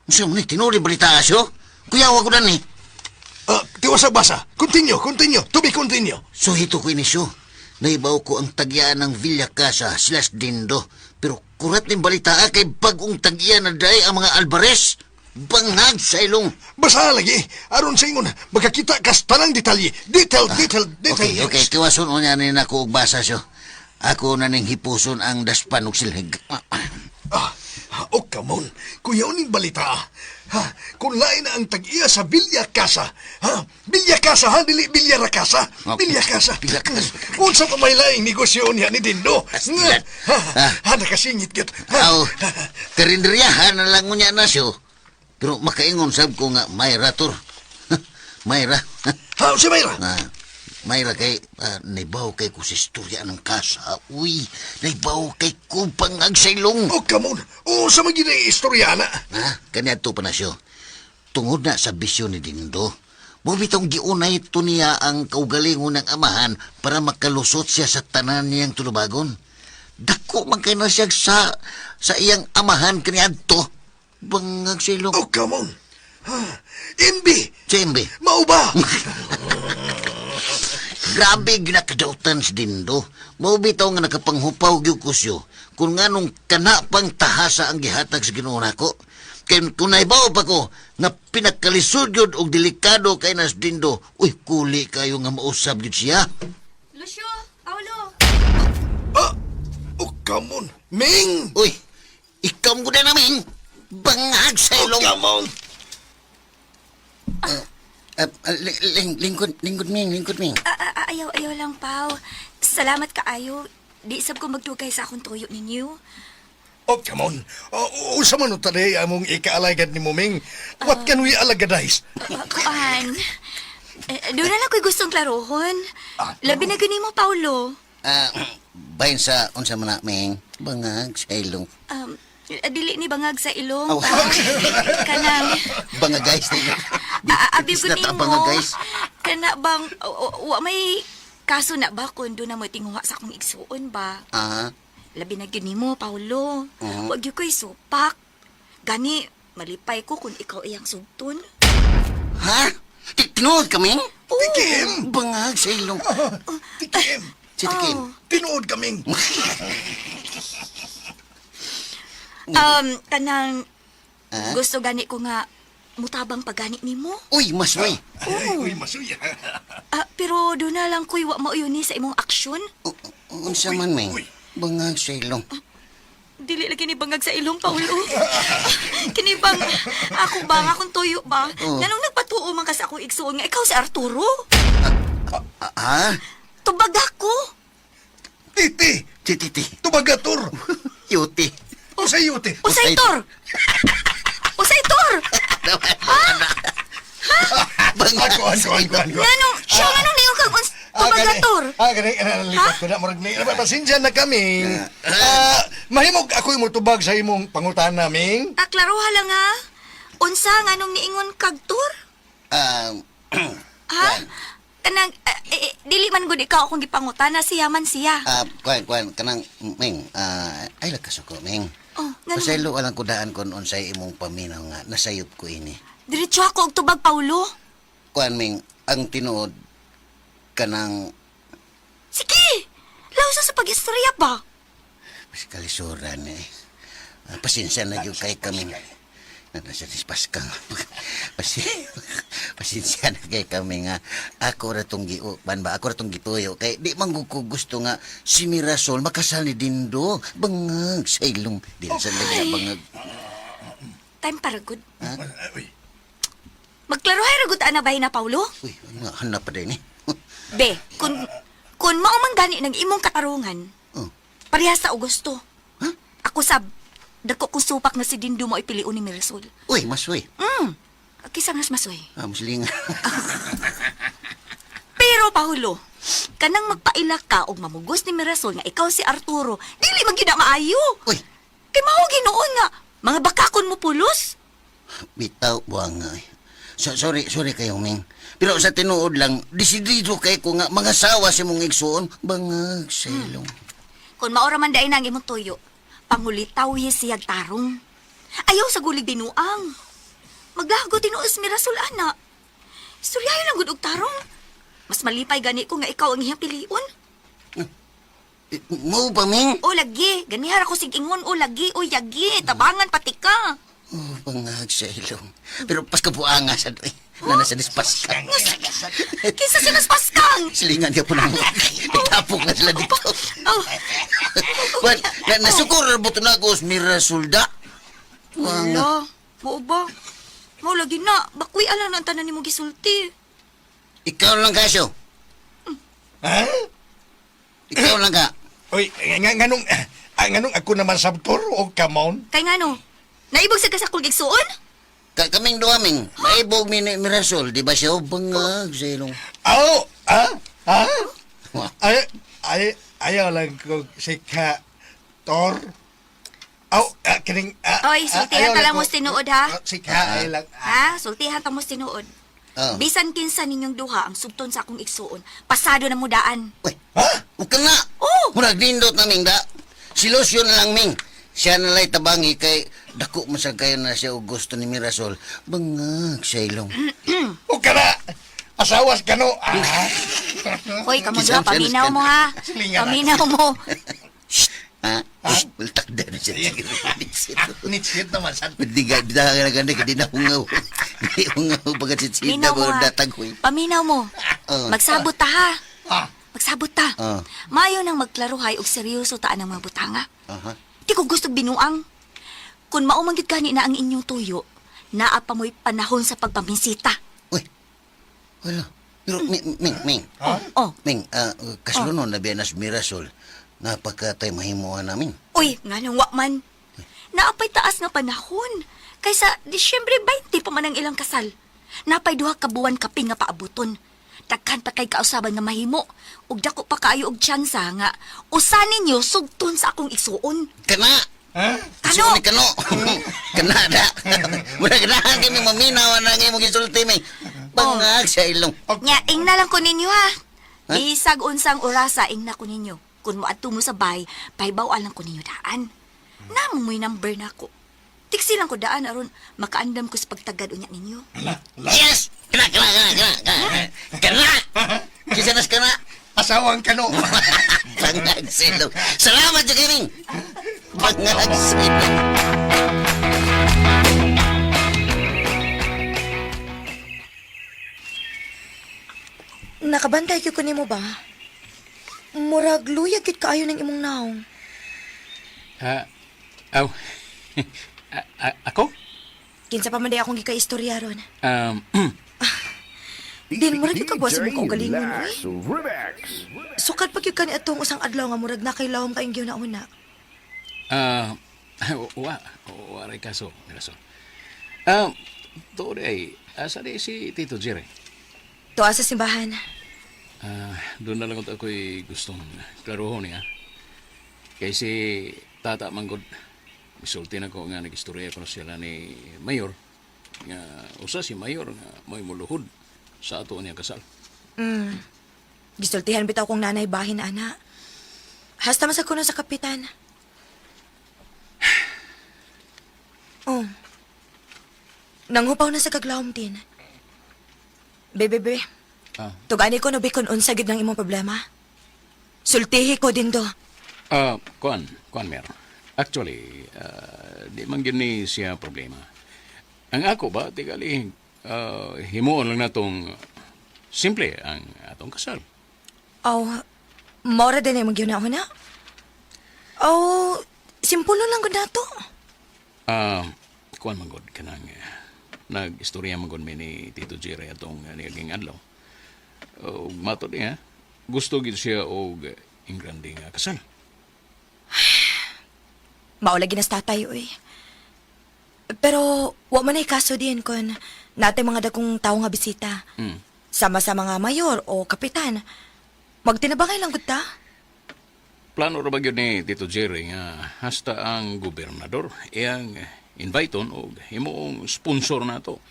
Unsa man ni tinuli balita asyo? Kuyawa ko na ni. Ah, tiwasa basa. Continue, continue. To be continue. So hito ko inisyo. Naibaw ko ang tagyaan ng Villa Casa slash Dindo. Pero kurat ning balita ah, kay bagong tagya na day ang mga Alvarez. Bangag sa ilong. Basa lagi. Aron sa ingon, makakita kas tanang detalye. Detail, detail, detail. Okay, okay. Tiwason unya ni nako og basa siyo. Ako na ning hipuson ang daspan og silhig. Ah, oh, come on. Kuya uning balita. Ah. Ha, kung lain na ang tag-iya sa Villa Casa. Ha? Villa Casa, ha? Dili Villa ra Casa. Okay. Villa Casa. Villa Casa. Unsa pa may laing negosyo niya ni Dindo? Astilan. Ha, Ah. ha, nakasingit gyud. Ha? Aw, karinderyahan na lang unya na siyo. Pero makaingon sab ko nga Mayra tor. Mayra. Ha, si Mayra. Ah, Mayra kay naibaw kay ko sa istorya ng kasa. Uy, naibaw kay ko pangag sa ilong. Oh, come on. Oh, sa mga istorya na. Ha? Kaniadto pa na siyo. Tungod na sa bisyo ni Dindo. Bumitong giunay ito niya ang kaugalingon ng amahan para makalusot siya sa tanan niyang tulubagon. Dako man kay na siya sa iyang amahan kaniadto. Bangag sa ilong. Oh, come on. Ha, Imbi, Siyempre, mao ba? grabe ginakadautan si Dindo. Mao bitaw nga nakapanghupaw gyud ko siyo. Kung nganong kana pang tahasa ang gihatag sa Ginoo nako. Kay kung naibaw pa ko nga pinakalisod gyud og delikado kay nas Dindo. Uy, kuli kayo nga mausab gyud siya. Lucio, Paolo. Ah, oh, come on. Ming! Uy, ikaw mo na namin. Bangag sa Oh, ilong. come on. Lingkod, lingkod ming, lingkod ming. Ayaw, ayaw lang, Pao. Salamat kaayo. Di sab ko magdugay sa akong tuyo ninyo. Oh, come on. Oh, unsa man taday among ikaalagad ni Ming? What can we alagadize? Kuan. Eh, doon na lang ko'y gustong klarohon. Labi na gani mo, Paolo. Ah, bahin sa unsa man na ming. Bangag sa ilong. Dili ni bangag sa ilong. Aw. Pao. Kanang, Bangag guys. abi ko Is not a nimo. bangag, guys. Kana bang, wa may kaso na ba kung doon na mo tinguha sa akong igsuon ba? Ah, Labi na gyud nimo, Paolo. Mhm. Wag gyud ko'y supak. Gani, malipay ko kung ikaw iyang sugton. Ha? Tinuod kami? Tikim! Bangag sa ilong. Tikim! Si Tikim. Oh. Tinuod kaming. Kanang Ah? gusto gani ko nga mutabang pagani nimo. Uy, masoy. Ay, uy, masuya. Ah, pero doon na lang ko'y wa mauyon ni sa imong aksyon. Unsa man, Ming? Uy. Bangag sa ilong. Dili lagi ni bangag sa ilong, Paulo. Kini bang ako ba nga akong tuyo ba? Oo. Nganong nagpatuo man ka sa akong igsuon nga ikaw si Arturo? Ah, ha? Tubag ako. Titi! Titi, titi. Tubagator! Yuti. Usay yuti! Usay tor. Usay tor. Ako, ako, ako, ako. Nganong siya nganong ningon kag tubagator? Gani, nalipat ko na. Murag ni, pasensya na kami. Mahimog ako yung tubag sa imong pangutan naming. Ah, klaroha lang ha. Unsa nganong niingon kag tor? Ha? Kanang dili man gud ikaw akong gipangutana siya man siya. Kuan, kuan, kanang, Ming, ay lagkasuko, Ming. Oh, ngano? Pasaylo alang kudaan kon unsay imong paminaw nga nasayop ko ini. Diretso ako og tubag Paulo. Kuan, Ming, ang tinuod kanang Sige. Lawsa sa pag-istorya ba? kalisuran eh. Pasensya na yun kay kami. Nasa dispas ka. Pasensya na kay kami nga. Ako ra tong giuban ba? Ako ra tong gituyo. Kay di man ko gusto nga si Mirasol makasal ni Dindo. Bangag sa ilong. Di na sa lagi bangag. Time para good. Uy, Magklarohay ra gud ana bay na Paulo? Uy, ano hanap pa din eh. Be, kun mao man gani ng imong katarungan, Oh. parehas sa Augusto. Ha? Ako sab dako kong supak nga si Dindo mo ipilion ni Mirasol. Uy, masoy. Kisa nga masoy. Ah, muslinga. Pero Paulo, kanang magpaila ka og mamugos ni Mirasol nga ikaw si Arturo, dili man gyud na maayo. Uy, Kay mao ginoon nga mga bakakon mo pulos. bitaw buang nga. eh. So, sorry, sorry kayo, Ming. Pero sa tinuod lang, desidido kay ko nga mga sawa si mong igsuon. Bangag sa ilong. Kung maora man dai nang imong tuyo, pangulitaw siyag tarong. Ayaw sa gulig binuang. Maglago tinuos Mirasol ana. Istoryahin lang gud og tarong. Mas malipay gani ko nga ikaw ang iyang piliun. Eh, Mo ba, Ming? O lagi, ganihara ko sig ingon o lagi o yagi, tabangan pati ka. Oh, bangag sa ilong. Pero paskabuanga sa doy. Na nasa dispas ka. Kinsa si Pascang? Silingan ka po na mo. Nagtapok na sila dito. Oh, But, na, nasukor na buto na ako, Mirasulda. wala. Mao ba? Mao lagi na, bakwi ala na ang tanan nimo gisulti. Ikaw lang kasyo. Ha? Ikaw lang ka. Uy, nganong, nganong ako naman sabtor o come on? Kay ngano? Naibog sa kasakol gigsuon? Ka kaming duaming. Maibog mi ni Mirasol. Di ba siya? Oh, bangag sa ilong. Aw, ah, ha? Ay, ay, ayaw lang ko si ka Tor. Aw, kining, Oy, sultihan ayaw ta lang ko- mo tinuod ha. Si ka, ay lang. Ha? Sultihan ta mo tinuod. Oh. Bisan kinsa ninyong duha ang sugton sa akong igsuon, pasado na mo daan. Uy, Ha? huwag ka na. Oh! Murag nindot na, Ming, da. Si Lucio na lang, Ming. Siya na lay tabangi kay dako man sa kayo na siya og gusto ni Mirasol. Bangag sa ilong. O ka na! Asawas ka no! Ah. Hoy, kamo Kisang duha, paminaw mo ha. Silingan. Paminaw mo. Ha? Shh, Ultak na siya. Nitsit naman sa... Diga, diga ka na ganda, di na hungaw. Di hungaw, pagkat si Sida Paminaw mo mo ha. dataghoy. Paminaw mo. Oh. Magsabot ta ha. Ah. Magsabot ta. Oh. Maayo nang magklaruhay og seryoso ta ang mga butanga. Aha. Di ko gusto binuang. Kung mao man gyud gani na ang inyong tuyo, naa pa mo'y panahon sa pagpaminsita. Uy, wala. Pero, Ming, Ming, Ming. Oh. Ming, kaslunon na biya nas Mirasol. Napakatay mahimuha namin. Uy, nganong wa man. Naapay taas nga panahon. Kaysa Disyembre 20 pa man ang ilang kasal. Napay duha ka buwan kapin nga paabuton. Daghan pa kay kausaban nga mahimo. Ug dako pa kaayo og tsansa nga usa ninyo sugton sa akong igsuon. Kana! Ha? Kano? Kano? Kano? Kana da. Mura ganahan kami maminaw na ang imong gisulti, Ming. Bangag sa ilong. Nya, ingna lang ko ninyo ha. Ha? Bisag unsang orasa ingna ko ninyo. Kung moadto mo sa bay, pahibaw lang ko ninyo daan. Namo mo'y number nako. Tiksi lang ko daan aron makaandam ko sa pagtagad unya ninyo. Yes! Kana, kana, kana, kana, kana. Kana! Kisa nas kana. Asawang kano! Bangag sa ilong. Salamat, Jakiring! Bangag sa ilong. Nakabantay gyud ko nimo ba? Murag luya gyud kaayo ng imong naong. Ah, aw. Ako? Kinsa pa man day akong gikaistorya ron. Din, murag yung kagwa sa mong kaugalingon, uy. Sukad pag yun ka ni atong usang adlaw nga murag nakailawom kayong gihuna-huna. Ah, wa, wa ray kaso, Mirasol. Tuod ay, asa di si Tito Jerry? Tuwa sa simbahan. Doon na lang ako'y gustong klaruhon niya. Kay si Tata Manggod, misulti na ko nga nag-istorya ko na sila ni Mayor. Nga, usa si Mayor nga may muluhod sa ato niya kasal. Gisultihan bitaw kong nanay bahin ana. Hasta man sa kuno sa kapitan. Oh. Nanghupaw na sa kaglawom din. Bebe, bebe. Ah. Tugani ko no bikon unsa gid ng imong problema. Sultihi ko din do. Kuan Mer. Actually, di man gyud ni siya problema. Ang ako ba, tigali, himuon lang natong simple ang atong kasal. Oh, mora din imong gihuna-huna. Oh, simpulo lang gud nato. Kuan man gud kanang nag-istorya man gud mi ni Tito Jerry atong niaging adlaw. Og matod niya, gusto gid siya og ingrande nga kasal. Mao lagi na sa tatay, uy. Pero, wa man ay kaso din kon natay mga dagkong tao nga bisita. Sama sa mga mayor o kapitan. Magtinabangay lang gud ta. Plano ra ba gyud ni Tito Jerry nga hasta ang gobernador iyang invite-on og himuong sponsor nato.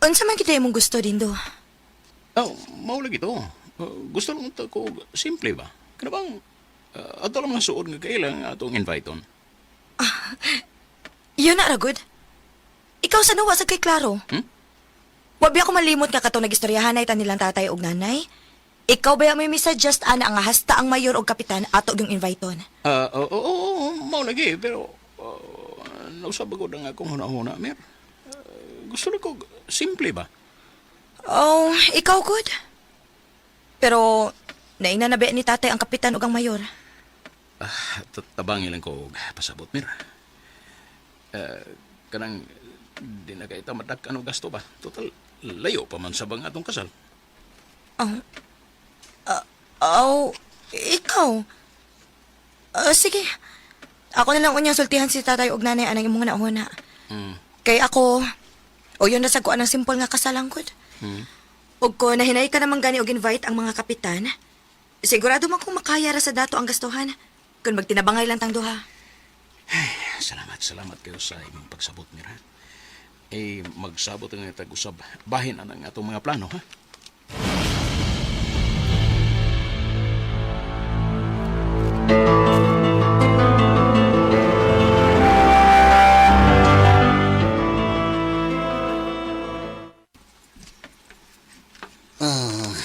Unsa man kita imong gusto din do? Oh, mao lagi to. Gusto lang ta ko og simple ba? Kana bang ato lang mga suod nga kailang atong invite-on. Yun na ra gud. Ikaw sa nuwa sa kay Klaro. Hmm? Wa biya ko malimot nga katong nagistoryahan ay tanilang tatay og nanay. Ikaw ba may misuggest ana nga hasta ang mayor og kapitan ato yung invite-on? Oo, oo, oo, mao lagi pero nausab gud ang akong hunahuna, Mer. Gusto lang ko simple ba? Oh, ikaw good. Pero naingna na ba ni tatay ang kapitan ug ang mayor? Tabangi lang ko og pasabot, Mer. Kanang di na kay tamadak ano gasto ba? Total layo pa man sa bang atong kasal. Oh, ikaw. Sige. Ako na lang unyang sultihan si tatay og nanay anang imong nauna. Kay ako, o yun na sa kuan ng simple nga kasalangkod. Og ko nahinay ka naman gani og invite ang mga kapitan, sigurado man kung makaya ra sa dato ang gastuhan. Kung magtinabangay lang tang duha. Salamat, salamat kayo sa imong pagsabot, Mira. Eh, magsabot ang tag-usab. Bahin ang atong mga plano, ha?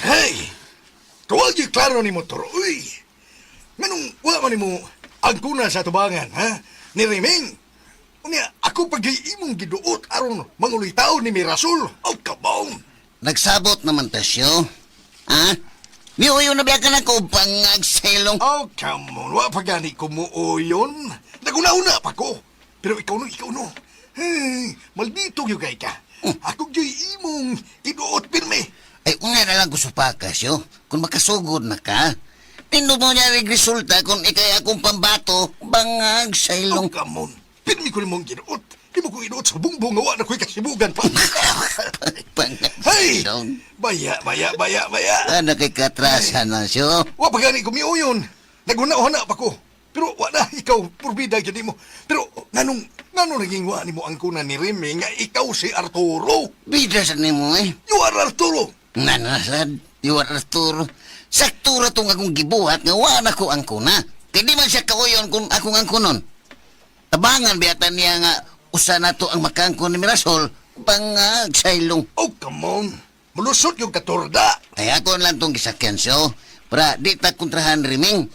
Hey! Kawal di klaro ni motor, uy! Nganong wala man nimo ang kuna sa tubangan, ha? Ni Riming! Unya, ako pag imong giduot aron mangulitaw ni Mirasol. Oh, kabong! Nagsabot naman ta siyo. Ha? Miuyo na biya ka na ko pangagselong. Oh, come on. Wa pa gani kumuuyon. Naguna-una pa ko. Pero ikaw no, ikaw no. Hey, maldito gyud kay ka. Ako gyud imong giduot pirmi. Ay, una na lang ko supaka siyo. Kung makasugod na ka, tindog mo niya rin resulta kung ikay akong pambato, bangag sa Oh, ilong. come on. Pirmi ko nimong giduot. Di mo ko giduot sa bungbong nga wa na ko'y kasibugan pa. Bangag sa Hey! ilong. Baya, baya, baya, baya. Ano kay katrasan na siyo? Wa pa gani kumiuyon. Naguna-una pa ko. Pero wa na, ikaw, purbida gyud nimo. Pero nganong naging wa nimo ang kuna ni Remy nga ikaw si Arturo? Bida sa nimo eh. You are Arturo. Nanasad, you are Arturo. Sakto ra tong akong gibuhat nga wa na ko ang kuna. Kay di man siya kauyon kung akong angkunon. Tabangan biyatan niya nga usa na to ang makaangkon ni Mirasol, bangag sa ilong. Oh, come on. Mulusot yung katorda. Ay ako lang tong gisakyan siyo. Para di ta kontrahan riming.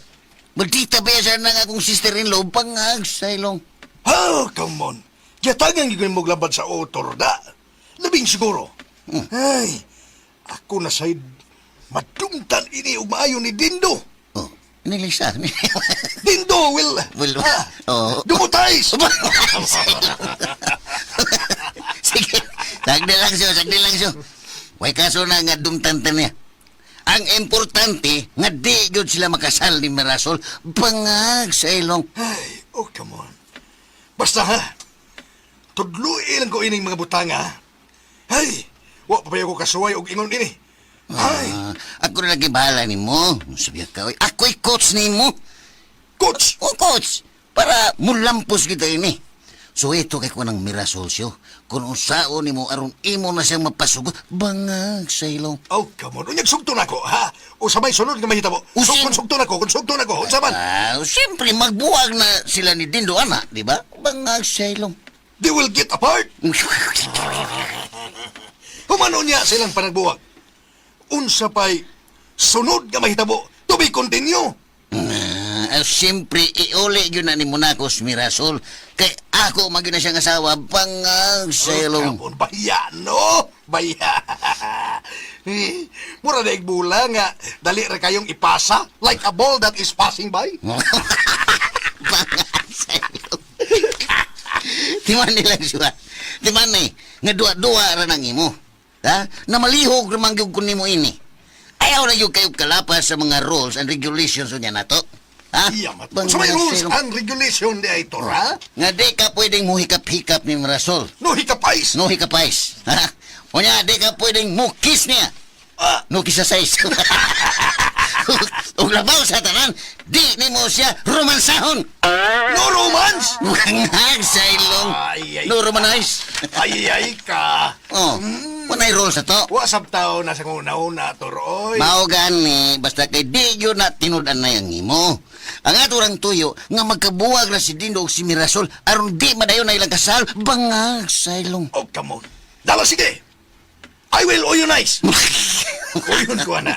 Maldita ba yan ng akong sister-in-law, bangag sa ilong. Oh, come on. Gitangan gyud mo labad sa otorda. Labing siguro. Ay, ako na say madungtan ini og maayo ni Dindo. Oh, nilisa. Dindo will Will- oh. Dumutais. Sige, sagdi lang siyo, sagdi lang siyo. Way kaso na nga dumtan ta niya. Ang importante, nga di gyud sila makasal ni Mirasol, bangag sa ilong. Ay, oh, come on. Basta ha, tudloi lang ko ining mga butanga. Ay, wa pa ko kasuway og ingon ini. Ay, Ah, ako na lagi bahala nimo. Sabi ka, oy, ako'y coach nimo. Coach! O coach, para mulampos kita ini. So ito kay ko ng Mirasol siyo. Kung unsaon nimo aron imo na siyang mapasugot, bangag sa ilong. Oh, come on. Unyag sugto na ko, ha? O sabay sunod nga mahitabo. So, Usin. kung sugto na ko, kung sugto na ko, unsa man? Ah, siyempre magbuwag na sila ni Dindo ana, di ba? Bangag sa ilong. They will get apart. Humano niya silang panagbuwag. Unsa pa'y sunod nga mahitabo to be continue. Ah, siyempre, iuli yun na ni Monacos Mirasol. Kay ako maging na siyang asawa, bangag sa ilong. Oh, come on, baya, no? Baya. Eh, mura na bula nga, dali ra kayong ipasa like a ball that is passing by. Bangag sa ilong. Timan nila siya. Timan ni, nga duwa-duwa ra nang imo. Ha? Na malihog ramang gyud ko nimo ini. Ayaw na gyud kayo kalapas sa mga rules and regulations unya nato. Ha? Iya, mat. Bangag Sa may sa rules ilong. and regulation di ay to, ha? Nga di ka pwedeng muhikap-hikap ni Mirasol. No hikapais. No hikapais. Ha? Unya, di ka pwedeng mukis niya. Ah. No kiss sa size. Ug labaw sa tanan, di nimo siya romansahon. No romance. Bangag sa ilong. Ay, ay, No romanize. Ay, ay ka. Oh, walay rules na to. Wa sabtaw na sa una-una, toroy. Mao gani, basta kay di yun na tinud-an na yung imo. Ang ato rang tuyo, nga magkabuwag na si Dindo ug si Mirasol, aron di madayon na ilang kasal, bangag sa ilong. Oh, come on. Dala, sige. I will oyonize. Oyon ko na.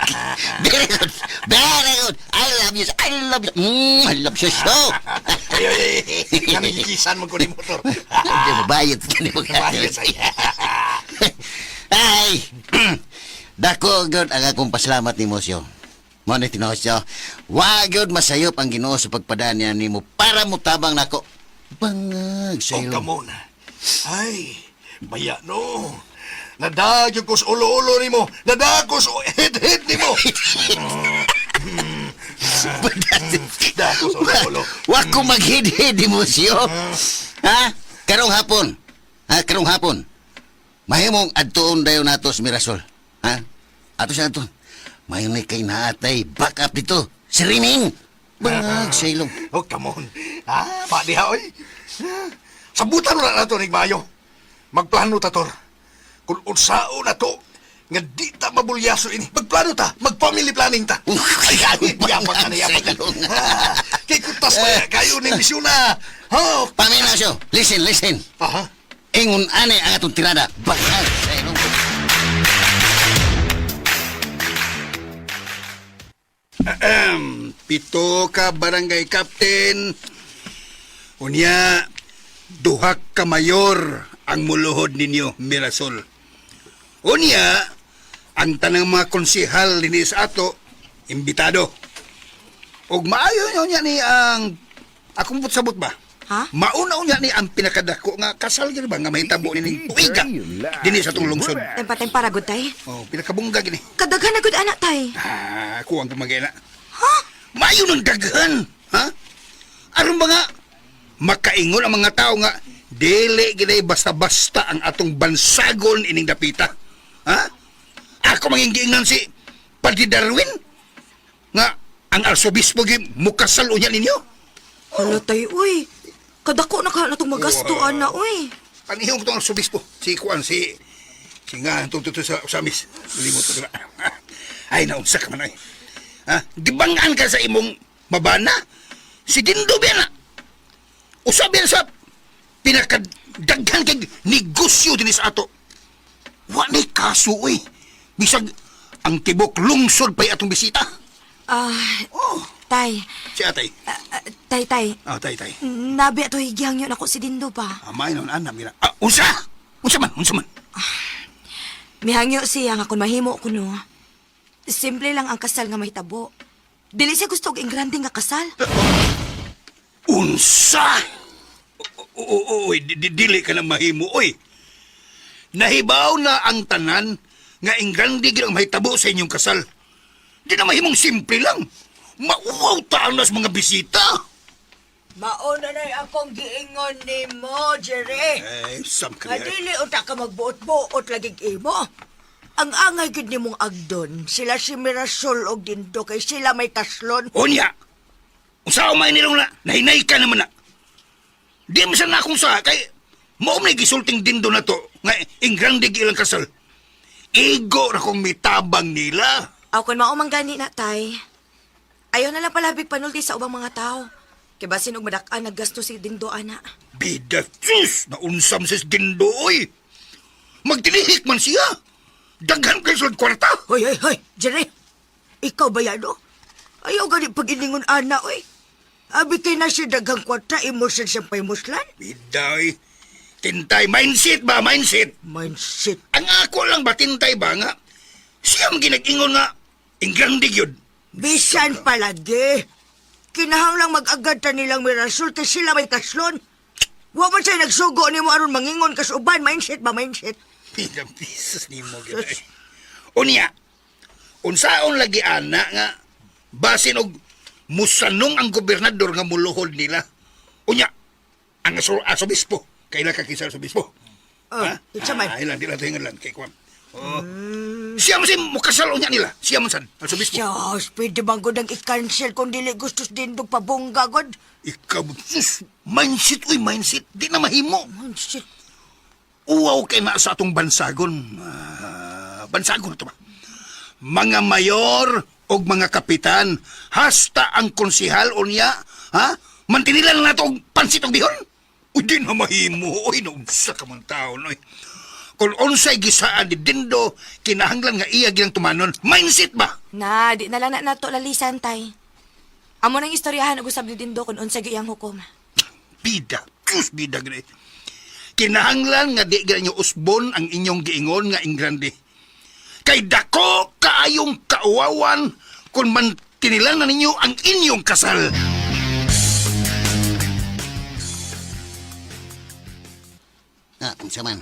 Very good. Very good. I love you. I love you. I love you so. Ay, ay, ay. Kanikikisan mo ko ni motor. Hindi mo bayad. Hindi mo Bayad sa'yo. Ay! Dako, God, ang akong pasalamat ni Mosyo. Mo ni tinuod siya. Wa gyud masayop ang Ginoo sa pagpadaan niya nimo para motabang nako. Bangag sa Oh, ilong. come on. Ay, baya no. Nadagyo ko sa ulo-ulo nimo. Nadago sa head-head nimo. Dako sa ulo-ulo. Wa ko maghid-hid ni Mosyo. Ha? Karong hapon. Ha? Karong hapon. Mahimong adtuon dayon nato sa Mirasol. Ha? Ato siya adtuon. Mahimong kay naatay back up dito. Si Riming. Bangag sa ilong. Oh, come on. Ah, pa diha, oy. Sabutan na nato ning maayo. Magplano ta, Tor. Kung unsao na to, nga di ta mabulyaso ini. Magplano ta, mag-family planning ta. Ay, ay, yapak ka na, yapak ka. Ah, kay kutas pa kayo ni misyon na. Oh. Pamina siyo. Listen, listen. Aha. Ingon ani ang atong tirada. Bangag sa ilong. Ahem, 7 ka barangay captain. Unya, 2 ka mayor ang muluhod ninyo, Mirasol. Unya, ang tanang mga konsehal dinhi sa ato, imbitado. Og maayo niya ni ang akong sabot ba? Ha? Mauna unya ni ang pinakadako nga kasal gyud ba nga mahitabo nining tuiga dinhi sa atong lungsod. Tempa-tempa ra gud, tay. Oh, pinakabungga gini. Kadaghan na gud anak, tay. Ah, kuwang pamagay na. Ha? Maayo ng daghan, ha? Aron ba nga makaingon ang mga tao nga dili gid basta-basta ang atong bansagon ining dapita. Ha? Ako manginggiingan si Padre Darwin nga ang arsobispo gyud mukasal unya ninyo. Hala, tay, uy. Kadako na ka na itong magasto, ana, uy. Panihong ko tong arsobispo. Si Kuan, si... Si nga, itong tuto sa mis. Limot ko, diba? Ay, naunsa ka man, ay. Ha? Gibangaan ka sa imong mabana. Si Dindo biya na. Usab yan sa pinakadaghan kay negosyo din sa ato. Wa ni kaso, uy. Bisag ang tibok lungsod pa'y atong bisita. Ah, Oh, tay. si atay. Ah, ah, tay, tay. Ah, tay, tay. Nabi ato higihang yun ako si Dindo pa. Amay noon, anam, mira. Ah, unsa? Unsa man, unsa man? Mihangyo siya nga kung mahimo ko no. Simple lang ang kasal nga mahitabo. Dili siya gusto og engrande nga kasal. Unsa? Oy, dili ka na mahimo, oy. Nahibaw na ang tanan Nga ingrande gid ang mahitabo sa inyong kasal. Di na mahimong simple lang. Mauwaw taan na sa mga bisita. Mauna na'y akong giingon nimo, Jerry. Ay, sam ka Nga dili unta ka magbuot-buot lagig imo. Ang angay gid nimong agdon, sila si Mirasol og Dindo kay sila may kaslon. Unya, unsa may nilong na, nahinay ka naman na. Di man sa akong sa, kay mao may gisulting dindo na to, nga ingrande ilang kasal. Igo ra kong mitabang nila. Aw, kung mao man gani na, tay. Ayaw na lang palabig panulti sa ubang mga tao. Kay basin og madak-an naggasto si Dindo, ana. Bida, sus, naunsam sis dindo, oy. Magtinihik man siya. Daghan kay sulod kwarta. Hoy, hoy, hoy, Jerry. Ikaw ba yan, oh? Ayaw gani pag-iningon ana, oy. Abi kay na siya daghang kwarta, imo siya siyang paymuslan. Bida, oy. Tintay, mindset ba, mindset? Mindset. Ang ako lang ba, tintay ba nga? Siya ang ginag-ingon nga, ingrande yun. Bisan palagi. Kinahanglang mag-agad ta nilang Mirasol kay sila may kaslon. Wa man siya nagsugo nimo aron mangingon kas uban, mindset ba, mindset? Bida, pisos ni mo, gyud. Unya, unsaon lagi ana nga, basin og musanong ang gobernador nga muluhod nila. Unya, ang asobispo. Kaila ka kisa asobispo? Oh, unsa man? Ah, ilan, di lang tingan lang kay Kwan. Oh. Siya man si mukasal unya nila. Siya man sad, asobispo. Diyos, pwede bang gud ang i-cancel kung dili gustos dindog pabongga god? Ikaw, sus, mindset, uy, mindset. Di na mahimo. Mindset. Uwaw kay na sa atong bansagon. Ah, bansagon na to ba? Mga mayor og mga kapitan, hasta ang konsihal unya, ha? Mantinila na nato og pansit og bihon. Uy, di na mahimo. Uy, naunsa ka man taon, uy. Kung unsay gisaan ni Dindo, kinahanglan nga iya ginang tumanon. Mindset ba? Na, di na lang na nato lalisan, tay. Amo nang istoryahan og usab ni Dindo kung unsa gyud iyang hukom. Bida, Diyos bida gani. Kinahanglan nga di ganyo usbon ang inyong giingon nga ingrande. Kay dako kaayong kauwawan kung man tinilan na ninyo ang inyong kasal. Ah, unsa man.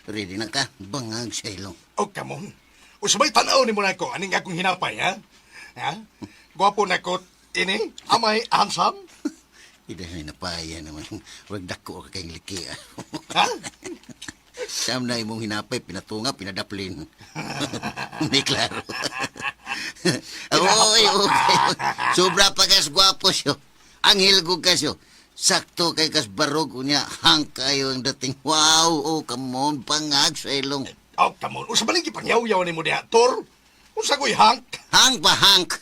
Ready na ka? Bangag sa ilong. Oh, come on. Usabay tanaw ni mo na ko, aning akong hinapay, ha? Ha? Gwapo na ko, ini? Am I handsome? Ida na napaya naman. Huwag dako ka kayong liki. ah. Ha? Siyam na imong hinapay, pinatunga, pinadaplin. Hindi klaro. Oy, okay. Sobra pa kas gwapo siyo. Anghel ko kasyo. Sakto kay kas barog unya. Hang kayo ang dating. Wow, oh, come on, pangag sa ilong. Oh, come on. Usabay lagi pangyaw-yaw ni mo diha, Tor. Unsa ko'y hank? Hang pa hank.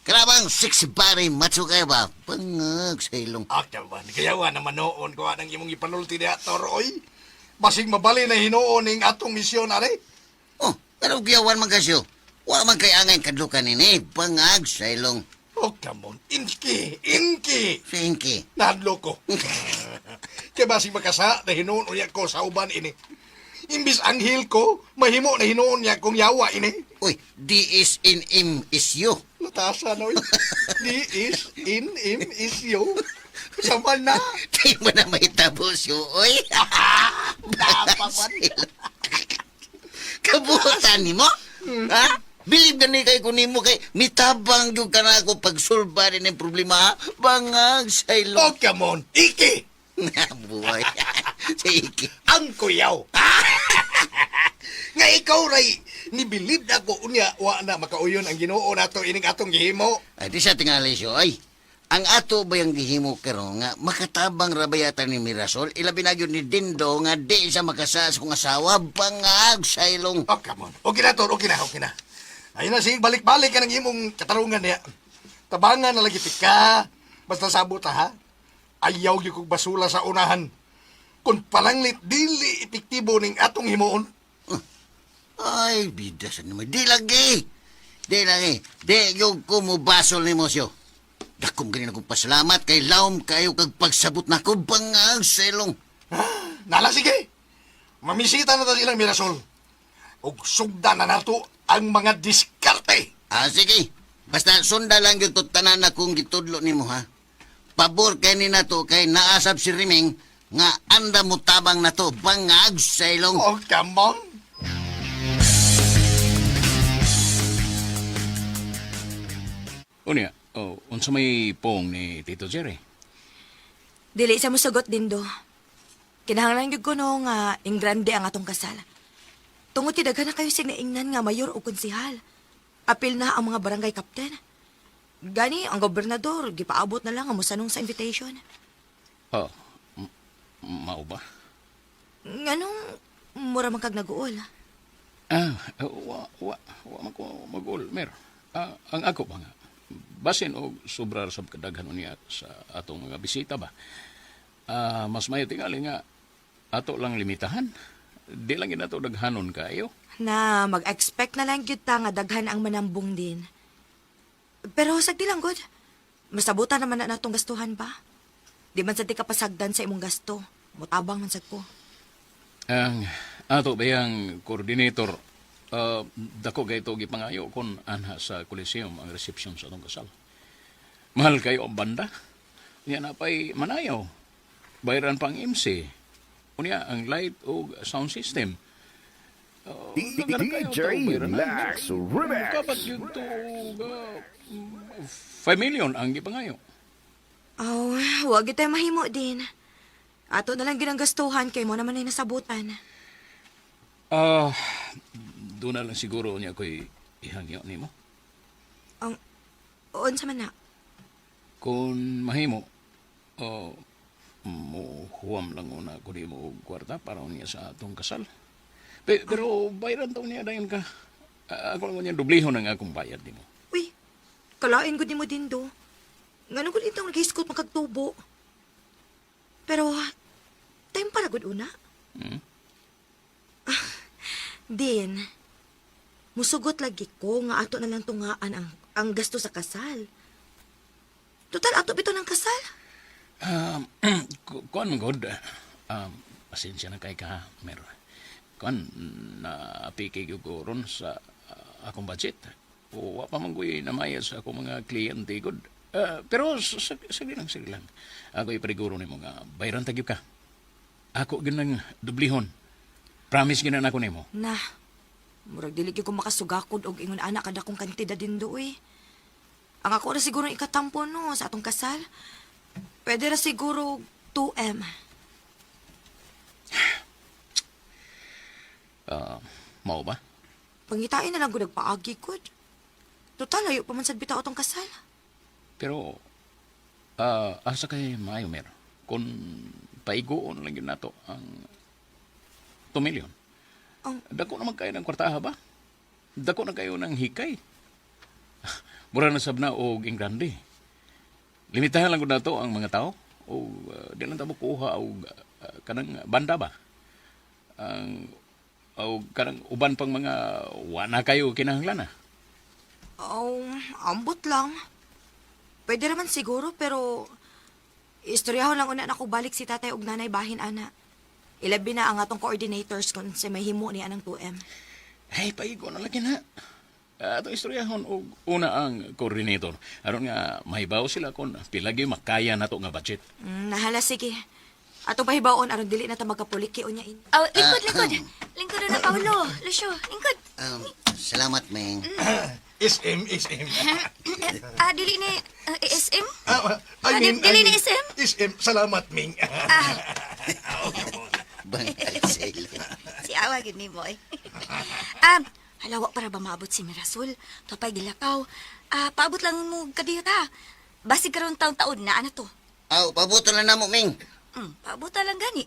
Krabang sexy body, macho kayo ba? Pangag sa ilong. Ah, come on. Kayawa naman noon ko anang imong ipanulti diha, Tor, oy. Basig mabali na hinuon ning atong misyon, are. Oh, pero giyawan man kasyo. Wa man kay angay kadlukan ini. Pangag sa ilong. Oh, come on. Inki, inki. Sinki. Nahadlo ko. Kaya basig makasa na hinuon unya ko sa uban ini. Imbis anghel ko, mahimo na hinuon niya kong yawa ini. Uy, D is in M is you. Natasa na, oy. D is in M is you. Sama na. Di mo na may tapos yun, oy. Dapat. Kabutan ni mo? Ha? Bilib gani kay kunimo kay mitabang gyud ka na ako pagsulba rin ang problema. ha? Bangag sa ilong. Oh, come on. Iki! Buhay. Sa iki. Ang kuyaw. Nga ikaw, Ray, nibilib na ko unya, wa na makauyon ang Ginoo nato ining atong gihimo. Ay, di sa tingali siyo, ay. Ang ato ba yung gihimo karon nga makatabang rabayatan ni Mirasol, ilabi na gyud ni Dindo nga di siya makasas kung asawa, bangag sa ilong. Oh, come on. Okay na, Tor. Okay na, okay na. Ayun na, sige, balik-balik ka ng imong katarungan niya. Tabangan na lagi ka. Basta sabot ha. Ayaw gyud kog basula sa unahan. Kung palanglit, dili epektibo ning atong himuon. Ay, bida sa naman. Di lagi. Di lagi. Di yung kumubasol ni mo siyo. Dakom ganin akong pasalamat kay Laom kayo kag pagsabot na ko bangag sa ilong. Nala, sige. Mamisita na ta silang Mirasol. Og sugda na nato ang mga diskarte. Ah, sige. Basta sunda lang yung tanan na kung gitudlo nimo ha. Pabor kay ni nato kay naasab si Riming nga anda mo tabang na to bangag sa ilong. Oh, come on. Unya, oh, unsa may pong ni Tito Jerry? Dili sa musugot Dindo. Kinahanglan gyud ko no nga ingrande ang atong kasal. Tungod ti daghan na kayo sig naingnan nga mayor o konsehal. Apil na ang mga barangay captain. Gani ang gobernador gipaabot na lang ang musanong sa invitation. Oh, mao ba? Nganong mura man kag naguol. Ah, wa wa wa man ko mag-ul, Mer. Ah, ang ako ba nga? Basin og sobra sa kadaghan unya sa atong mga bisita ba? Ah, mas mayo tingali nga ato lang limitahan. Di lang gid nato daghanon kaayo. Na mag-expect na lang gyud ta nga daghan ang manambong din. Pero sagdi lang gud. Masabutan naman na natong gastuhan ba? Di man sad di ka pasagdan sa imong gasto. Mutabang man sad ko. Ang ato ba yung coordinator, dako kay ito gipangayo kon anha sa Coliseum ang reception sa atong kasal. Mahal kayo ang banda. Unya na pa'y manayaw. Bayaran pang MC. Unya ang light o sound system. DJ Max Remix. Kapat yun to 5 million ang gipangayo. Aw, wag gyud tayo mahimo din. Ato na lang ginanggastuhan kay mo naman ay nasabutan. Ah, doon na lang siguro niya ko'y ihangyo nimo. Ang unsa man na? Kung mahimo, oh, muhuwam lang una ko di mo og kwarta para niya sa atong kasal. Pero bayaran taon niya dayon ka. Ah, ako lang niya dublihon ang akong bayad nimo. Uy, kalain gud nimo din do. Ngano gud itong naghiskot makagtubo. Pero time para gud una. Hmm? Din, musugot lagi ko nga ato na lang tungaan ang gasto sa kasal. Total, ato bitaw ng kasal. Kuan man god. Pasensya na kay ka, Mer. Kuan na apiki gyud ko ron sa akong budget. O, wa pa man ko'y namayad sa akong mga kliyente gud. Pero sige lang, sige lang. Ako ipariguro nimo nga bayran ta gyud ka. Ako gyud nang dublihon. Promise gyud na nako nimo. Na, murag dili gyud ko makasugakod og ingon ana kada kong kantidad din do eh. Ang ako ra siguro ikatampo no sa atong kasal. Pwede ra siguro 2M. Mao ba? Pangitain na lang ko nagpaagi gud. Total, layo pa man sad bitaw atong kasal. Pero asa kay maayo, Mer? Kung paiguon lang yun nato ang 2 million. Ang- Dako naman kayo ng kwartaha ba? Dako na kayo ng hikay. Mura na sab na og ingrande. Limitahan lang gud nato ang mga tao o di lang ta mo kuha og kanang banda ba? Ang o kanang uban pang mga wa na kayo kinahanglan ah. Oh, ambot lang. Pwede naman siguro, pero istoryahon lang una na ko balik si tatay og nanay bahin ana. Ilabi na ang atong coordinators kung sa mahimo ni anang 2M. Hey, paigo na lagi na. Atong istoryahon og una ang coordinator. Aron nga mahibaw sila kung pila gyud makaya nato nga budget. Nahala, sige. Atong pahibaon aron dili na ta magkapuliki unya in. Oh, lingkod, lingkod. Lingkod na Paolo. Lucio, lingkod. Salamat, Ming. SM, SM. Ah, dili ni SM? Ah, Ah, I mean, dili I ni mean, SM? SM, salamat, Ming. Bangag sa ilo. Si awa gid ni boy. Halawa para ba maabot si Mirasol? Topay gilakaw. Ah, paabot lang mo kadiyot ha. Basig karon taon-taon na ano to. Aw, pabuto na namo, Ming. Paabot lang gani.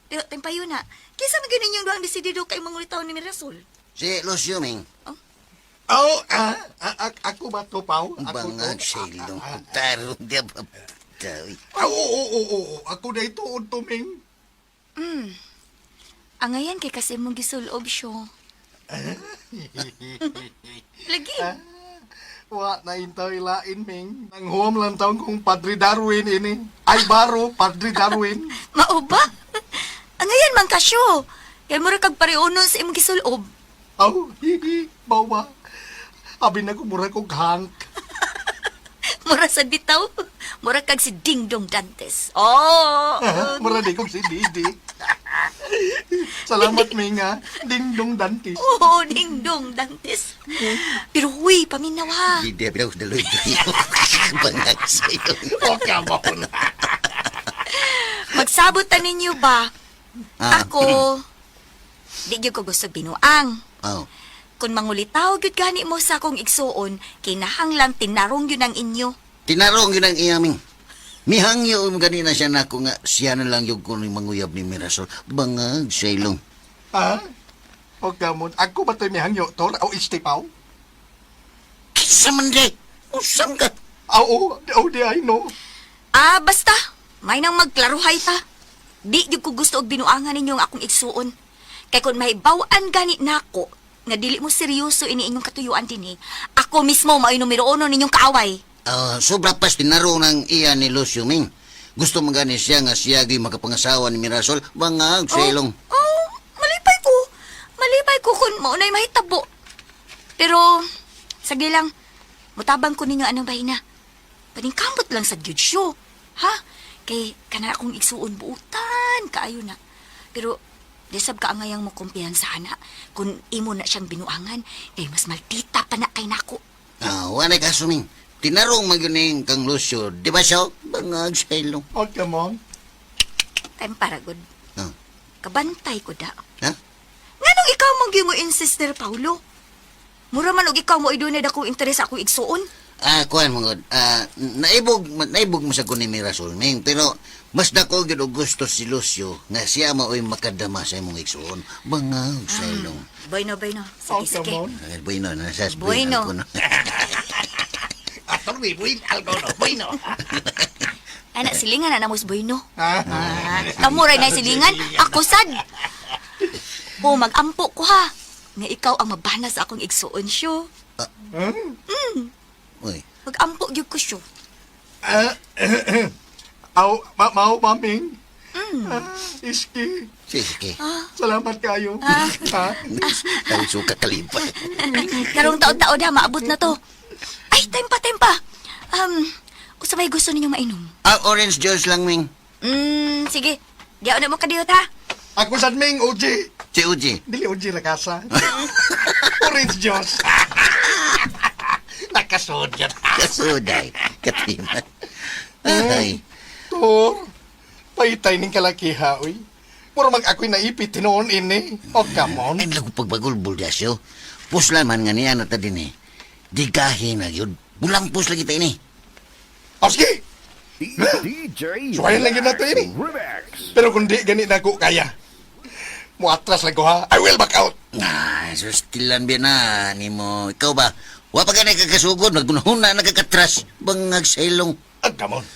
Pero tempayo na. Kinsa man gyud ninyong duhang desidido kay mangulitaw ni Mirasol? Si Lucio, Ming. Oh, ako ba to, Pao? Ako to? Bangag sa ilong. Tarong di ba? Tawi. Ah, oo, oo, oo, oo. Ako na ito, to, Ming. Angayan kay kasi mong gisulob siyo. Lagi. Wa na intaw ilain, Ming. Nang huwam lang taon kong Padre Darwin ini. Ay, baro, Padre Darwin. Mao ba? Angayan man kasyo. Kay mura kag pareunon sa imong gisulob. Aw, hihi, bawa. Abi na ko mura kog hank. Mura sa bitaw. Mura kag si Ding Dong Dantes. Oh. Mura di kog si Didi. Salamat, Ming, ha. Ding dong dantis. Oo, Ding Dong Dantes. Pero huy, Uy, paminaw ha. Di di bitaw daloy Bangag sa'yo. Oh, come on. Magsabot ta ninyo ba? Ah. Ako, di gyud ko gusto binuang. Oh. Kung mangulitaw gyud gani mo sa akong igsuon, kinahanglang tinarong yun ang inyo. Tinarong yun ang iyaming. Mihangyo ganina siya nako nga siya na lang yung kuno manguyab ni Mirasol. Bangag sa ilong. Ha? O come on. Ako ba to'y mihangyo, Tor? O istipaw? Kisa man di. Usam ka. Ah, Oo, oh, di ay no. Ah, basta. May nang magklaruhay ta. Di gyud ko gusto og binuangan ninyo ang akong igsuon. Kay kung mahibaw-an gani nako nga dili mo seryoso ini inyong katuyuan dinhi, ako mismo mao'y numero uno ninyong kaaway. Ah, sobra pas tinarong ng iya ni Lucio Ming. Gusto man gani siya nga siya gyud makapangasawa ni Mirasol. Bangag sa ilong. Oh, malipay ko. Malipay ko kung maunay mahitabo. Pero, sige lang, mutabang ko ninyo anong bahina. Paningkamot lang sa gyud siyo. Ha? Kay kana akong igsuon buutan kaayo na. Pero di sab ka angayang mo kumpiyansa na kung imo na siyang binuangan kay mas maldita pa na kay nako. Ah, wala ka suming. Tinarong man yun ning kang Lucio. Di ba siya? Bangag sa ilong. O come on. Time para good. Ah. Kabantay ko da. Ha? Nganong ikaw mong mo insister Paulo? Mura man og ikaw mo idunay akong interes sa akong igsuon. Ah, kuan mo gud. Ah, naibog naibog mo sa ko ni Mirasol Ming, pero mas dako gyud og gusto si Lucio nga siya maoy makadama sa imong igsuon. Bangag sa ilong. Bueno, bueno. O Sige, sige. come on. Ah, Bueno, na sa Bueno. Bueno. Ator, mi buin algo no. Bueno. Ana, silingan na namos bueno. Ha? Ah, kamo ray na silingan. Ako sad. O, magampo ko ha. Nga ikaw ang mabana sa akong igsuon siyo. Uy, Magampo gyud ko siyo. Ah, Aw, ma mao, maming. Ah, iski. sige. Salamat kayo. Ha? Ang suka kalipay. Karong taon-taon na, maabot na to. Ay, time pa, time pa. Usa may gusto ninyong mainom? Ah, orange juice lang Ming. Sige. Diyaon na mo kadiyot ha. Ako sad ming OG. Si Uji. Dili OG rakasa. Orange juice. Nakasod yan. Kasuday. Katiman. Ay. Tor, paytay ning kalakiha, uy. Mura mag ako'y naipit tinuon ini. Oh, come on. Ay, lago pagbagulbul dasyo. Puslan man nga niya na ta din eh. Digahin na yun. Bulang pus lagi tayo ni. Oh, sige. DJ Suwayan lang yun na to ini. Remix. Pero kung di gani na ko kaya, muatras lang ko ha. I will back out. Ah, sustilan biya na ni mo. Ikaw ba? Wa pa gani kakasugod, nagunahuna nagkakatras. Bangag sa ilong. Ah, come on.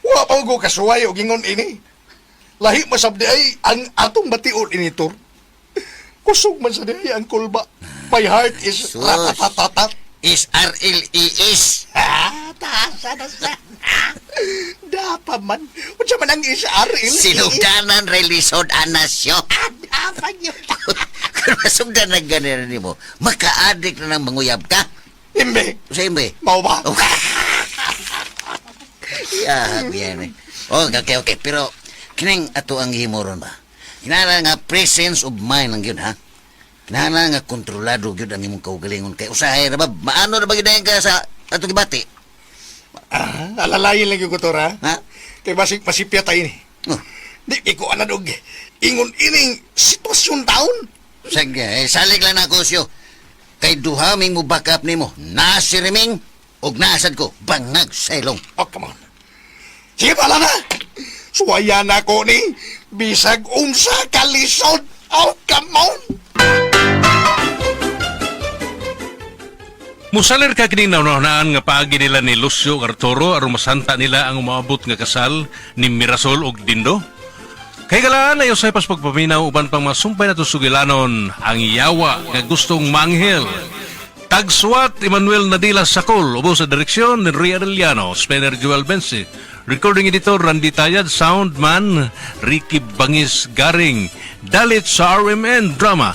Wa pa ko kasuway og ingon ini. Lahi masab di ay ang atong bation ini Tor. Kusog man sa di ay ang kulba. My heart is Sus. ratatatatat. Is R-L-E-S. Ah, tasa na sa. Dapa man. Unsa man ang SRL? Sinugdanan relisod anasyo. Dapa yun. Kung masugdan na ganun ni mo, maka-addict na ng manguyab ka. Imbe. Sa imbe. Mao ba? Okay. Yeah, yan eh. Okay, okay, okay. Pero, kining ato ang gihimuron ba? Kinahanglan nga presence of mind ang yun, ha? Kinahanglan nga kontrolado gyud ang imong kaugalingon kay usahay ra ba maano ra ba gyud ka sa ato gibati? Ah, alalayin lang yung ko, Tor, ha? Ha? Kay basig pasipya tayo ni. Oh, Di kay ko anad og ingon ining sitwasyon taon. sige, eh, salig lang na ako siyo. Kay duha ming mo back up nimo. Na si Reming ug naasad ko bangag sa ilong. Oh, come on. Sige, pala na. Suwaya na ko ni. Bisag unsa kalisod. Oh, come on. Musalir ka kining naunahunaan nga paagi nila ni Lucio ug Arturo aron masanta nila ang umaabot nga kasal ni Mirasol ug Dindo? Kay galaan ay usay pas pagpaminaw uban pang masumpay na sugilanon ang yawa nga gustong manghel. Tagsuwat Emmanuel Nadila Sakol, ubo sa direksyon ni Ria Arellano, Spencer Joel Bensi, recording editor Randy Tayad, soundman Ricky Bangis Garing, dalit sa RMN Drama.